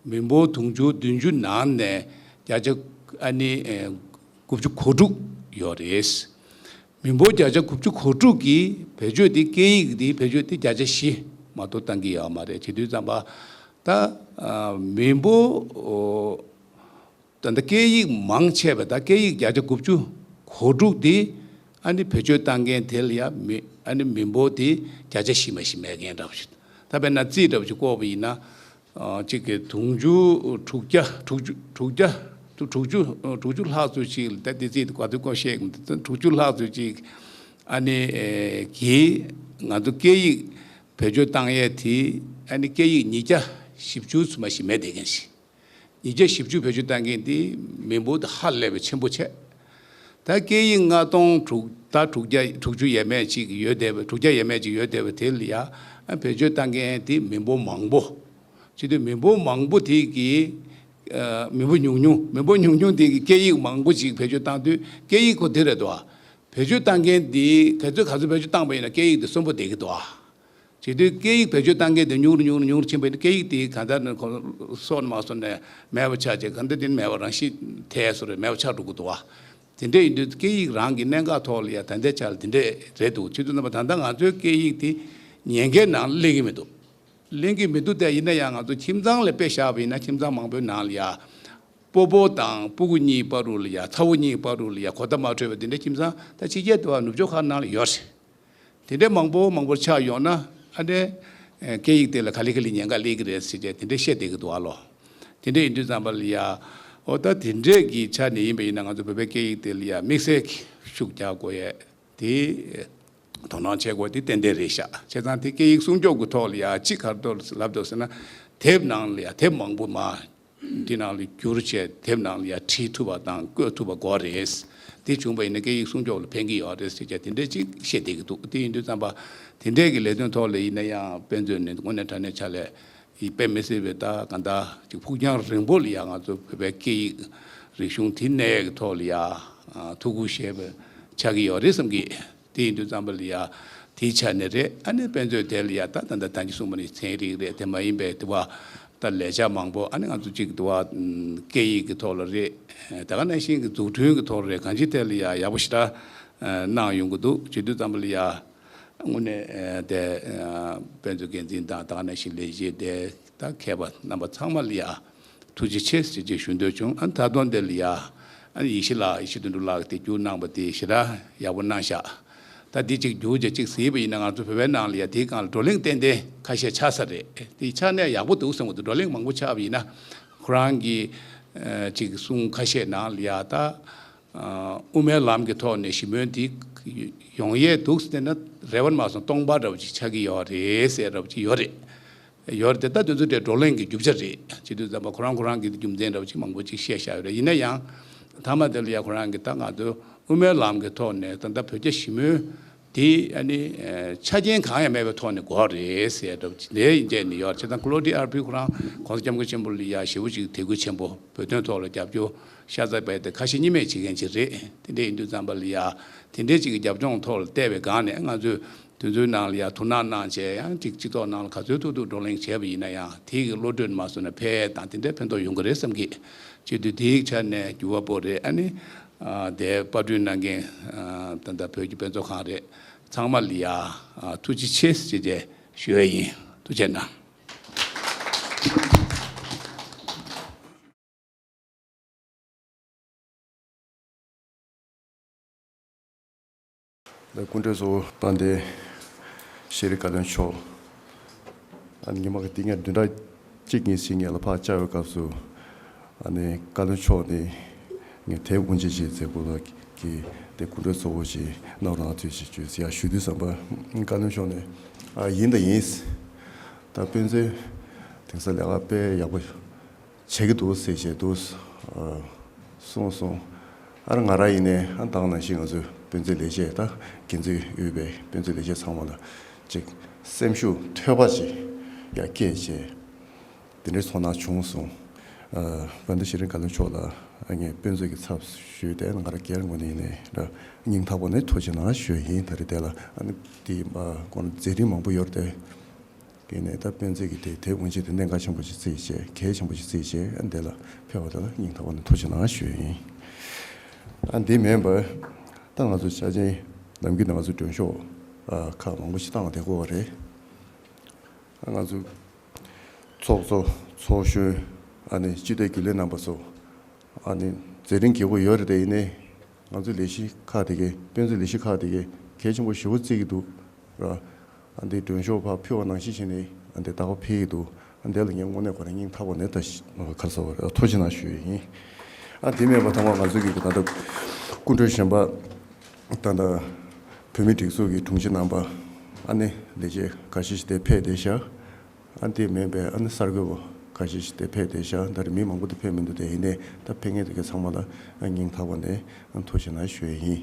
མི་འབོར་དུང་ཕྱུར་བདུན་ཅུ་ནང་ནས་བརྒྱ་ཆ་ཨ་ནི་དགུ་བཅུ་གོ་དྲུག་ཡོད་རེད། མི་འབོར་བརྒྱ་ཆ་དགུ་བཅུ་གོ་དྲུག་གིས་བེད་སྤྱོད་འདི་སྐད་ཡིག་འདི་བེད་སྤྱོད་འདི་བརྒྱ་ཆ་བཞི་མ་གཏོགས་བཏང་གི་ཡོད་མ་རེད། བྱེད་དུས་ཙམ་པ་ད་མི་འབོར། ད་ལྟ་སྐད་ཡིག་མང་ཆེ་བ་ད་སྐད་ཡིག་བརྒྱ་ཆ་དགུ་བཅུ་གོ་དྲུག་དེ་ཨ་ནི་བེད་སྤྱོད་བཏང་མཁན་དེ་ལ་ཡ་མི་ཨ་ནི་མི་འབོར་དེ་བརྒྱ་ཆ་བཞི་མ་ཞིག་མེད་མཁན་འདྲ་བ་ཞིག་ད་དཔེར་ན་རྩིས་འདྲ་བ་ཞིག་བཀོད་པ་ཡིན་ན་གཅིག་གི་དུང་ཕྱུར་དྲུག་བརྒྱ་དྲུག་ཅུ་དྲུག་བརྒྱ་དྲུག་ཅུ་དྲུག་ཅུ་ལྷག་ཙམ་ཞིག་ད་དེ་རྩིས་དེ་ག་དུས་བཀོད་ཤེས་དྲུག་ཅུ་ལྷག་ཙམ་ཞིག་ཨ་ནི་གིས་ང་ཚོ་སྐད་ཡིག་བེད་སྤྱོད་བཏང་ཡས་དེ་ཨ་ནི་སྐད་ཡིག་ཉིས་བརྒྱ་བཞི་བཅུ་ཙམ་མ་ཞིག་མེད་བསྡད་མཁན་ཞིག་ཉིས་བརྒྱ་བཞི་བཅུ་བེད་སྤྱོད་བཏང་མཁན་དེ་མི་འབོར་དེ་ཧ་ལས་པའི་ཆེན་པོ་བྱས། ད་སྐད་ཡིག་ལྔ་སྟོང་དྲུག་ད་དྲུག་བརྒྱ་དྲུག་ཅུ་ཡས་མས་ཅིག་ཡོད་བསྡད་པ་དྲུག་བརྒྱ་ཡས་མས་ཅིག་ཡོད་བསྡད་པ་དེ་ལ་ཡ་བེད་སྤྱོད་བཏང་མཁན་དེ་མི་འབོར་མང་པོ། བྱེད་དུས་མི་འབོར་མང་པོ་དེ་གི་མི་འབོར་ཉུང་ཉུང་མི་འབོར་ཉུང་ཉུང་དེ་གི་སྐད་ཡིག་མང་པོ་ཅིག་བེད་སྤྱོད་བཏང་དུས་སྐད་ཡིག་ཁོ་དེ་རེད་དོ། བེད་སྤྱོད་བཏང་མཁན་དེ་ག་ཚོད་ག་ཚོད་བེད་སྤྱོད་བཏང་པ་ཡིན་ན་སྐད་ཡིག་དེ་གསོན་པོ་བསྡད་ཀྱི་འདུག་ཨ། བྱེད་དུས་སྐད་ཡིག་བེད་སྤྱོད་བཏང་མཁན་དེ་ཉུང་རུ་ཉུང་རུ་ཉུང་རུ་ཕྱིན་པ་ཡིན་ན་སྐད་ཡིག་དེ་གང་ལྟར་ན་ཁོ་སོགས་ནས་མ་སོང་ནས་མེད་པ་ཆགས་བྱས་གང་ལྟར་དེ་ནི་མེད་པ་རང་བཞིན་ཐལ་སོང་རེད། མེད་པ་ཆགས་འགྲོ་གི་འདུག་བ། དེ་འདྲ་ཡིན་དུས་སྐད་ཡིག་རང་གི་གནད་འགག་ཐོག་ལ་ཡ་ད་ལྟའི་ཆ་ལ་དེ་འདྲ་རེད་འདུག་བྱེད་དུས་ཙམ་པ་ད་ལྟ་ང་ཚོའི་སྐད་ཡིག་དེ་ཉེན་ཁའི་ནང་སླེབས་ཀྱི་མི་འདུག་ལེན་གྱི་མི་འདུག་སྟེ་ཡིན་ན་ཡང་ང་ཚོ་ཁྱིམ་ཚང་ལ་དཔེ་བཞག་པ་ཡིན་ན་ཁྱིམ་ཚང་མང་པོའི་ནང་ལ་ཡ། སྤོ་བོ་དང་སྤུ་གུ་གཉིས་བར་དུ་ལ་ཡ་ཚ་བོ་གཉིས་བར་དུ་ལ་ཡ་གོ་བརྡ་མ་འཕྲོད་པ་དེ་འདྲ་ཁྱིམ་ཚང་ད་ཕྱི་རྒྱལ་དུ་བ་ནུབ་ཕྱོགས་ཁག་ནང་ལ་ཡོད་རེད། དེ་འདྲ་མང་པོ་མང་པོ་ཆགས་ཡོང་ན་ཨ་ནི་སྐད་ཡིག་དེ་ལ་ག་ལེ་ག་ལེ་ཉེན་ཁ་སླེབས་ཀྱི་རེད་ཟེར་བྱས་དེ་འདྲ་བཤད་བསྡད་ཀྱི་འདུག་ཨ་ལོ། དེ་འདྲ་ཡིན་དུས་ཙམ་པ་ལ་ཡ་ཨོ་ད་དེ་འདྲས་ཀྱི་ཆ་ནས་ཡིན་པ་ཡིན་ན་ང་ཚོ་བོད་པའི་སྐད་ཡིག་དེ་ལ་ཡ་དམིགས་བསལ་གྱི་ཤུགས་རྒྱག་དགོས་ཡས། དེ་དོ་སྣང་བྱེད་དགོས་དེ་ཏན་ཏན་རེད་ཤག་བྱས་ཙང་དེ་སྐད་ཡིག་སྲུང་སྐྱོབ་ཀྱི་ཐོག་ལ་ཡ་གཅིག་ག་རེ་ལབ་འདུག་ཟེར་ན། དེབ་ནང་ལ་ཡ་དེབ་མང་པོ་མ་འདི་ནང་ལ་བསྒྱུར་བྱས་དེབ་ནང་ལ་ཡ་བྲིས་ཐུབ་པ་དང་བཀོད་ཐུབ་པ་དགོས་རེད། དེ་བྱུང་བ་ཡིན་ན་སྐད་ཡིག་སྲུང་སྐྱོབ་ལ་ཕན་གྱི་ཡོད་རེད་ཟེར་བྱས་དེ་འདྲ་ཅིག་བཤད་བསྡད་ཀྱི་འདུག་དེ་ཡིན་དུས་ཙམ་པ་དེ་འདྲས་ཀྱི་ལས་དོན་ཐོག་ལ་ཡིན་ན་ཡང་དཔེ་མཛོད་ནས་དངོས་གནས་དྲང་གནས་ཆ་ལས་ཡིན་དཔེ་མི་སྲིད་པའི་ད་ག་འདྲ་ཅིག་ཕུགས་རྒྱང་རིང་པོ་ལ་ཡ་ང་ཚོ་བོད་པའི་སྐད་ཡིག་རིག་གཞུང་དེ་གནས་ཀྱི་ཐོག་ལ་ཡ་ཐུགས་ཁུར་བཞེས་པ་ཆགས་ཀྱི་ཡོད་རེད་བསམ་གྱི། དེ་ཡིན་དུས་ཙམ་པ་ལ་ཡ་དེའི་ཆ་ནས་རེད། ཨ་ནི་དཔེ་མཛོད་དེ་ལ་ཡ་ད་ད་ད་ད་གིན་གསུངས་པ་ནི་ཚན་རིག་རེད། དེ་མ་ཡིན་པའི་དེ་བ་ད་ལས་བྱ་མང་པོ་ཨ་ནི་ང་ཚོ་གཅིག་དེ་བ་སྐད་ཡིག་གི་ཐོག་ལ་རེད། ད་ག་ནང་བཞིན་གྱི་འཛུགས་སྐྲུན་གྱི་ཐོག་རེད། གང་ཅི་དེ་ལ་ཡ་ཡག་པོ་ཞེ་དྲག་གནང་ཡོང་གི་འདུག་བྱེད་དུས་ཙམ་པ་ལ་ཡ་དངོས་གནས་དེ་དཔེ་མཛོད་འགན་འཛིན་དང་ད་ག་ནང་བཞིན་ལས་བྱེད་དེ་ད་མཁས་པ་རྣམ་པ་ཚང་མ་ལ་ཡ། ཐུགས་རྗེ་ཆེ་ཟེར་ཅིག་ཞུ་འདོད་བྱུང་། ཨ་ནི་ད་དུང་དེ་ལ་ཡ་ཨ་ནི་ཡེ་ཤེས་ལགས་ཡེ་ཤེས་དོན་གྲུབ་ལགས་དེ་བསྒྱུར་གནང་པ་དེ་ཞེ་དྲག་ཡག་པོ་གནང་ཤག་ད་འདི་ཅིག་བསྒྱུར་བྱས་ཅིག་གཟིགས་པ་ཡིན་ན་ང་ཚོ་བོད་པའི་ནང་ལ་ཡ་དེའི་སྒང་ལ་བགྲོ་གླེང་ཏན་ཏན་ཁ་ཤས་ཆགས་ས་རེད། དེ་ཆགས་ནས་ཡག་པོ་འདུག་བསམ་གྱི་འདུག་བགྲོ་གླེང་མང་པོ་ཆགས་པ་ཡིན་ན་ཁོ་རང་གི་ཅིག་གསུང་ཁ་ཤས་ནང་ལ་ཡ་ད་དབུ་མའི་ལམ་གྱི་ཐོག་ནས་ཞི་མོལ་འདི་ཡོང་ཡས་འདུག་ཟེར་ན་རེ་བ་མ་སོང་སྟོང་པ་འདྲ་བོ་ཅིག་ཆགས་ཀྱི་ཡོད་རེད་ཟེར་འདྲ་བོ་ཅིག་ཡོད་རེད། ཡོད་རེད་དེ། ད་དེ་ཚོ་དེ་བགྲོ་གླེང་གི་རྒྱུ་ཆ་རེད། བྱེད་དུས་ཙམ་པ་ཁོ་རང་ཁོ་རང་གི་རྒྱུ་མཚན་འདྲ་བོ་ཅིག་མང་པོ་ཅིག་བཤད་བཞག་ཡོད་རེད། ཡིན་ན་ཡང་མཐའ་མ་དེ་ལ་ཡ་ཁོ་རང་གི་ད་ང་ཚོ་དབུ་མའི་ལམ་གྱི་ཐོག་ནས་ད་ལྟ་བོད་རྒྱ་ཞི་མོལ་དེ་ཨ་ནི་ཆ་རྐྱེན་གང་ཡང་མེད་པའི་ཐོག་ནས་དགོས་རེད་ཟེར་འདྲ་བོ་ཅིག་དེ་ཡིན་བྱས་ནས་ཡོད་རེད། བྱས་ཙང་ཀློ་ཌི་ཨར་པི་ཁོ་རང་གོང་ས་སྐྱབས་མགོན་ཆེན་པོ་ལ་ཡ་ཞེ་པོ་ཅིག་དད་གུས་ཆེན་པོ། བོད་དོན་ཐོག་ལ་རྒྱབ་སྐྱོར་ཤ་ཚ་བས་དེ་ཁ་ཞེ་གཉིས་མེད་བྱེད་མཁན་ཅིག་རེད། དེ་འདྲ་ཡིན་དུས་ཙམ་པ་ལ་ཡ་དེ་འདྲའི་ཅིག་གི་རྒྱབ་ལྗོངས་ཐོག་ལ་བལྟས་པའི་སྒང་ནས་ང་ཚོས་དེ་ཚོའི་ནང་ལ་ཡ་ཐུགས་སྣང་གནང་བྱས་ཡང་ཅིག་སྤྱི་ཚོགས་ནང་ལ་ག་ཚོད་ཐུབ་ཐུབ་བགྲོ་གླེང་བྱས་པ་ཡིན་ན་ཡང་དེ་གི་བློ་གྲོས་མ་སོང་ན་ཕན་དང་དེ་འདྲའི་ཕན་ཐོགས་ཡོང་གི་རེད་བསམ་གི། བྱེད་དུས་དེའི་ཆ་ནས་འགྱུར་བ་པོ་རེད། ཨ་ནི་དེ་པར་སྐྲུན་གནང་མཁན་ད་ལྟ་བོད་ཀྱི་དཔེ་མཛོད་ཁང་རེད། ཚང་མ་ལ་ཡ་ཐུགས་རྗེ་ཆེ་ཞེས་ཞུ་ཡ་ཡིན། ཐུགས་རྗེ་གནང་། ད་སྐུ་མགྲོན་གཙོ་བོ་དཔལ་ལྡན་ཤེས་རིག་བཀའ་བློན་མཆོག་ཨ་ནི་ཉི་མ་གི་དེ་ངས་བདུན་ཕྲག་གཅིག་གཉིས་ཤིག་ངས་ལ་ཕར་བཅར་བའི་སྐབས་སུ་ཨ་ནི་བཀའ་བློན་མཆོག་ནི་ངས་དེབ་དབུ་འབྱེད་བྱེད་མཛད་སྒོ་ལ་གི་དེ་སྐུ་མགྲོན་གཙོ་བོ་ཞིག་གནང་རོགས་གནང་ཞེས་ཞུས་ཡ་ཞུ་དུས་ཙམ་པ་བཀའ་བློན་མཆོག་ནས་ཨ་ཡིན་ད་ཡིན། ད་དཔེ་མཛོད་དེང་སང་ལས་ཀ་དཔེ་ཡག་པོ་བྱེད་ཀྱི་འདུག་ཟེར་བྱས་འདུག་གསུངས་སོང་། ཨ་ར་ང་རང་ཡིན་ནའི་ཨ་ད་ག་ནང་བཞིན་ང་ཚོའི་དཔེ་མཛོད་ལས་བྱེད་ད་འགན་འཛིན་དབུས་པའི་དཔེ་མཛོད་ལས་བྱེད་ཚང་མ་ལ་ཅིག་སེམས་ཤུགས་ཐོལ་པ་ཅིག་ཡར་སྐྱེད་བྱས་དེ་འདྲའི་ཚོར་སྣང་བྱུང་སོང་། ཨ་དཔལ་ལྡན་ཤེས་རིག་བཀའ་བློན་མཆོག་ལ་ཨ་ངས་དཔེ་མཛོད་ཀྱི་ཚབ་ཞུས་ཏེ་ང་རང་སྒེར་ངོས་ནས་ཡིན་ནའི་ར་སྙིང་ཐག་པ་ནས་ཐུགས་རྗེ་གནང་ཞུ་ཡ་ཡིན། ད་རེས་དེ་ལ་ཨ་ནི་དེ་མ་དགོངས་མཛད་རིམ་མང་པོ་ཡོད་རེད་དེ། ཡིན་ནའི་ད་དཔེ་མཛོད་ཀྱི་དེ་དེབ་དབུ་འབྱེད་དེ་གནད་འགག་ཆེན་པོ་ཞིག་བརྩིས་བྱས་གལ་ཆེན་པོ་ཞིག་བརྩིས་བྱས་ཨ་འདི་ལ་ཕེབས་པ་དེ་ལ་སྙིང་ཐག་པ་ནས་ཐུགས་རྗེ་གནང་ཞུ་ཡ་ཡིན། ཨ་འདི་མིན་པར་ད་ང་ཚོ་ཆ་ཅན་ནམ་རྒྱུན་ནས་ང་ཚོ་མགྲོན་ཤོག་ཨ་ཁག་མང་པོ་ཞིག་བཏང་བསྡད་ཀྱི་ཡོད་རེད། ཨ་ང་ཚོ་ཚོགས་གཙོ་ཚོགས་གཞོན་ཨ་ནི་སྤྱི་བདེ་རྒྱུན་ལས་རྣམ་པ་ཚོ་ཨ་ནི་མཛད་རིམ་རྒྱས་པོ་ཡོད་རེད་དེ། ཡིན་ནའི་ང་ཚོའི་ལས་གཞི་ཁག་དེ་གའི་དཔེ་མཛོད་ལས་གཞི་ཁག་དེ་གའི་གལ་ཆེན་པོ་ཞེ་པོ་བརྩི་གི་འདུག་ར། ཨ་འདི་མགྲོན་ཤོག་ཕར་ཕུལ་བ་ནང་བཞིན་བྱས་ནས་ཨ་འདི་ད་ག་ཕུལ་གི་འདུག་ཨ་འདི་ལ་ངས་དངོས་གནས་ཁོ་རང་སྙིང་ཐག་པ་ནས་ད་ག་རེ་ཟེར་བ་རེད། ཐུགས་རྗེ་གནང་ཞུ་ཡི་ཡིན། ཨ་འདི་མིན་པ་ད་མ་ང་ཚོ་གི་ད་ལྟ་སྐུ་མགྲོན་གཞན་པ་ད་ལྟ་བོད་མིའི་སྒྲིག་འཛུགས་ཀྱི་དྲུང་ཆེ་རྣམ་པ་ཨ་ནི་ལས་བྱེད་འགའ་ཤས་ཤིག་དེ་ཕེབས་བསྡད་ཤག་ཨ་འདི་མིན་པའི་ཨ་ནི་གསར་འགོད་པ་ཁ་ཤས་ཤིག་དེ་ཕེབས་བསྡད་ཤག་ད་རེས་མི་མང་པོ་དེ་ཕེབས་མི་འདུག་དེ་ཡིན་ནའི་ད་ཕེབས་མཁན་དེ་གའི་ཚང་མ་ལ་ཨ་སྙིང་ཐག་པ་ནས་ཨ་ཐུགས་རྗེ་གནང་ཞུ་ཡི་ཡིན།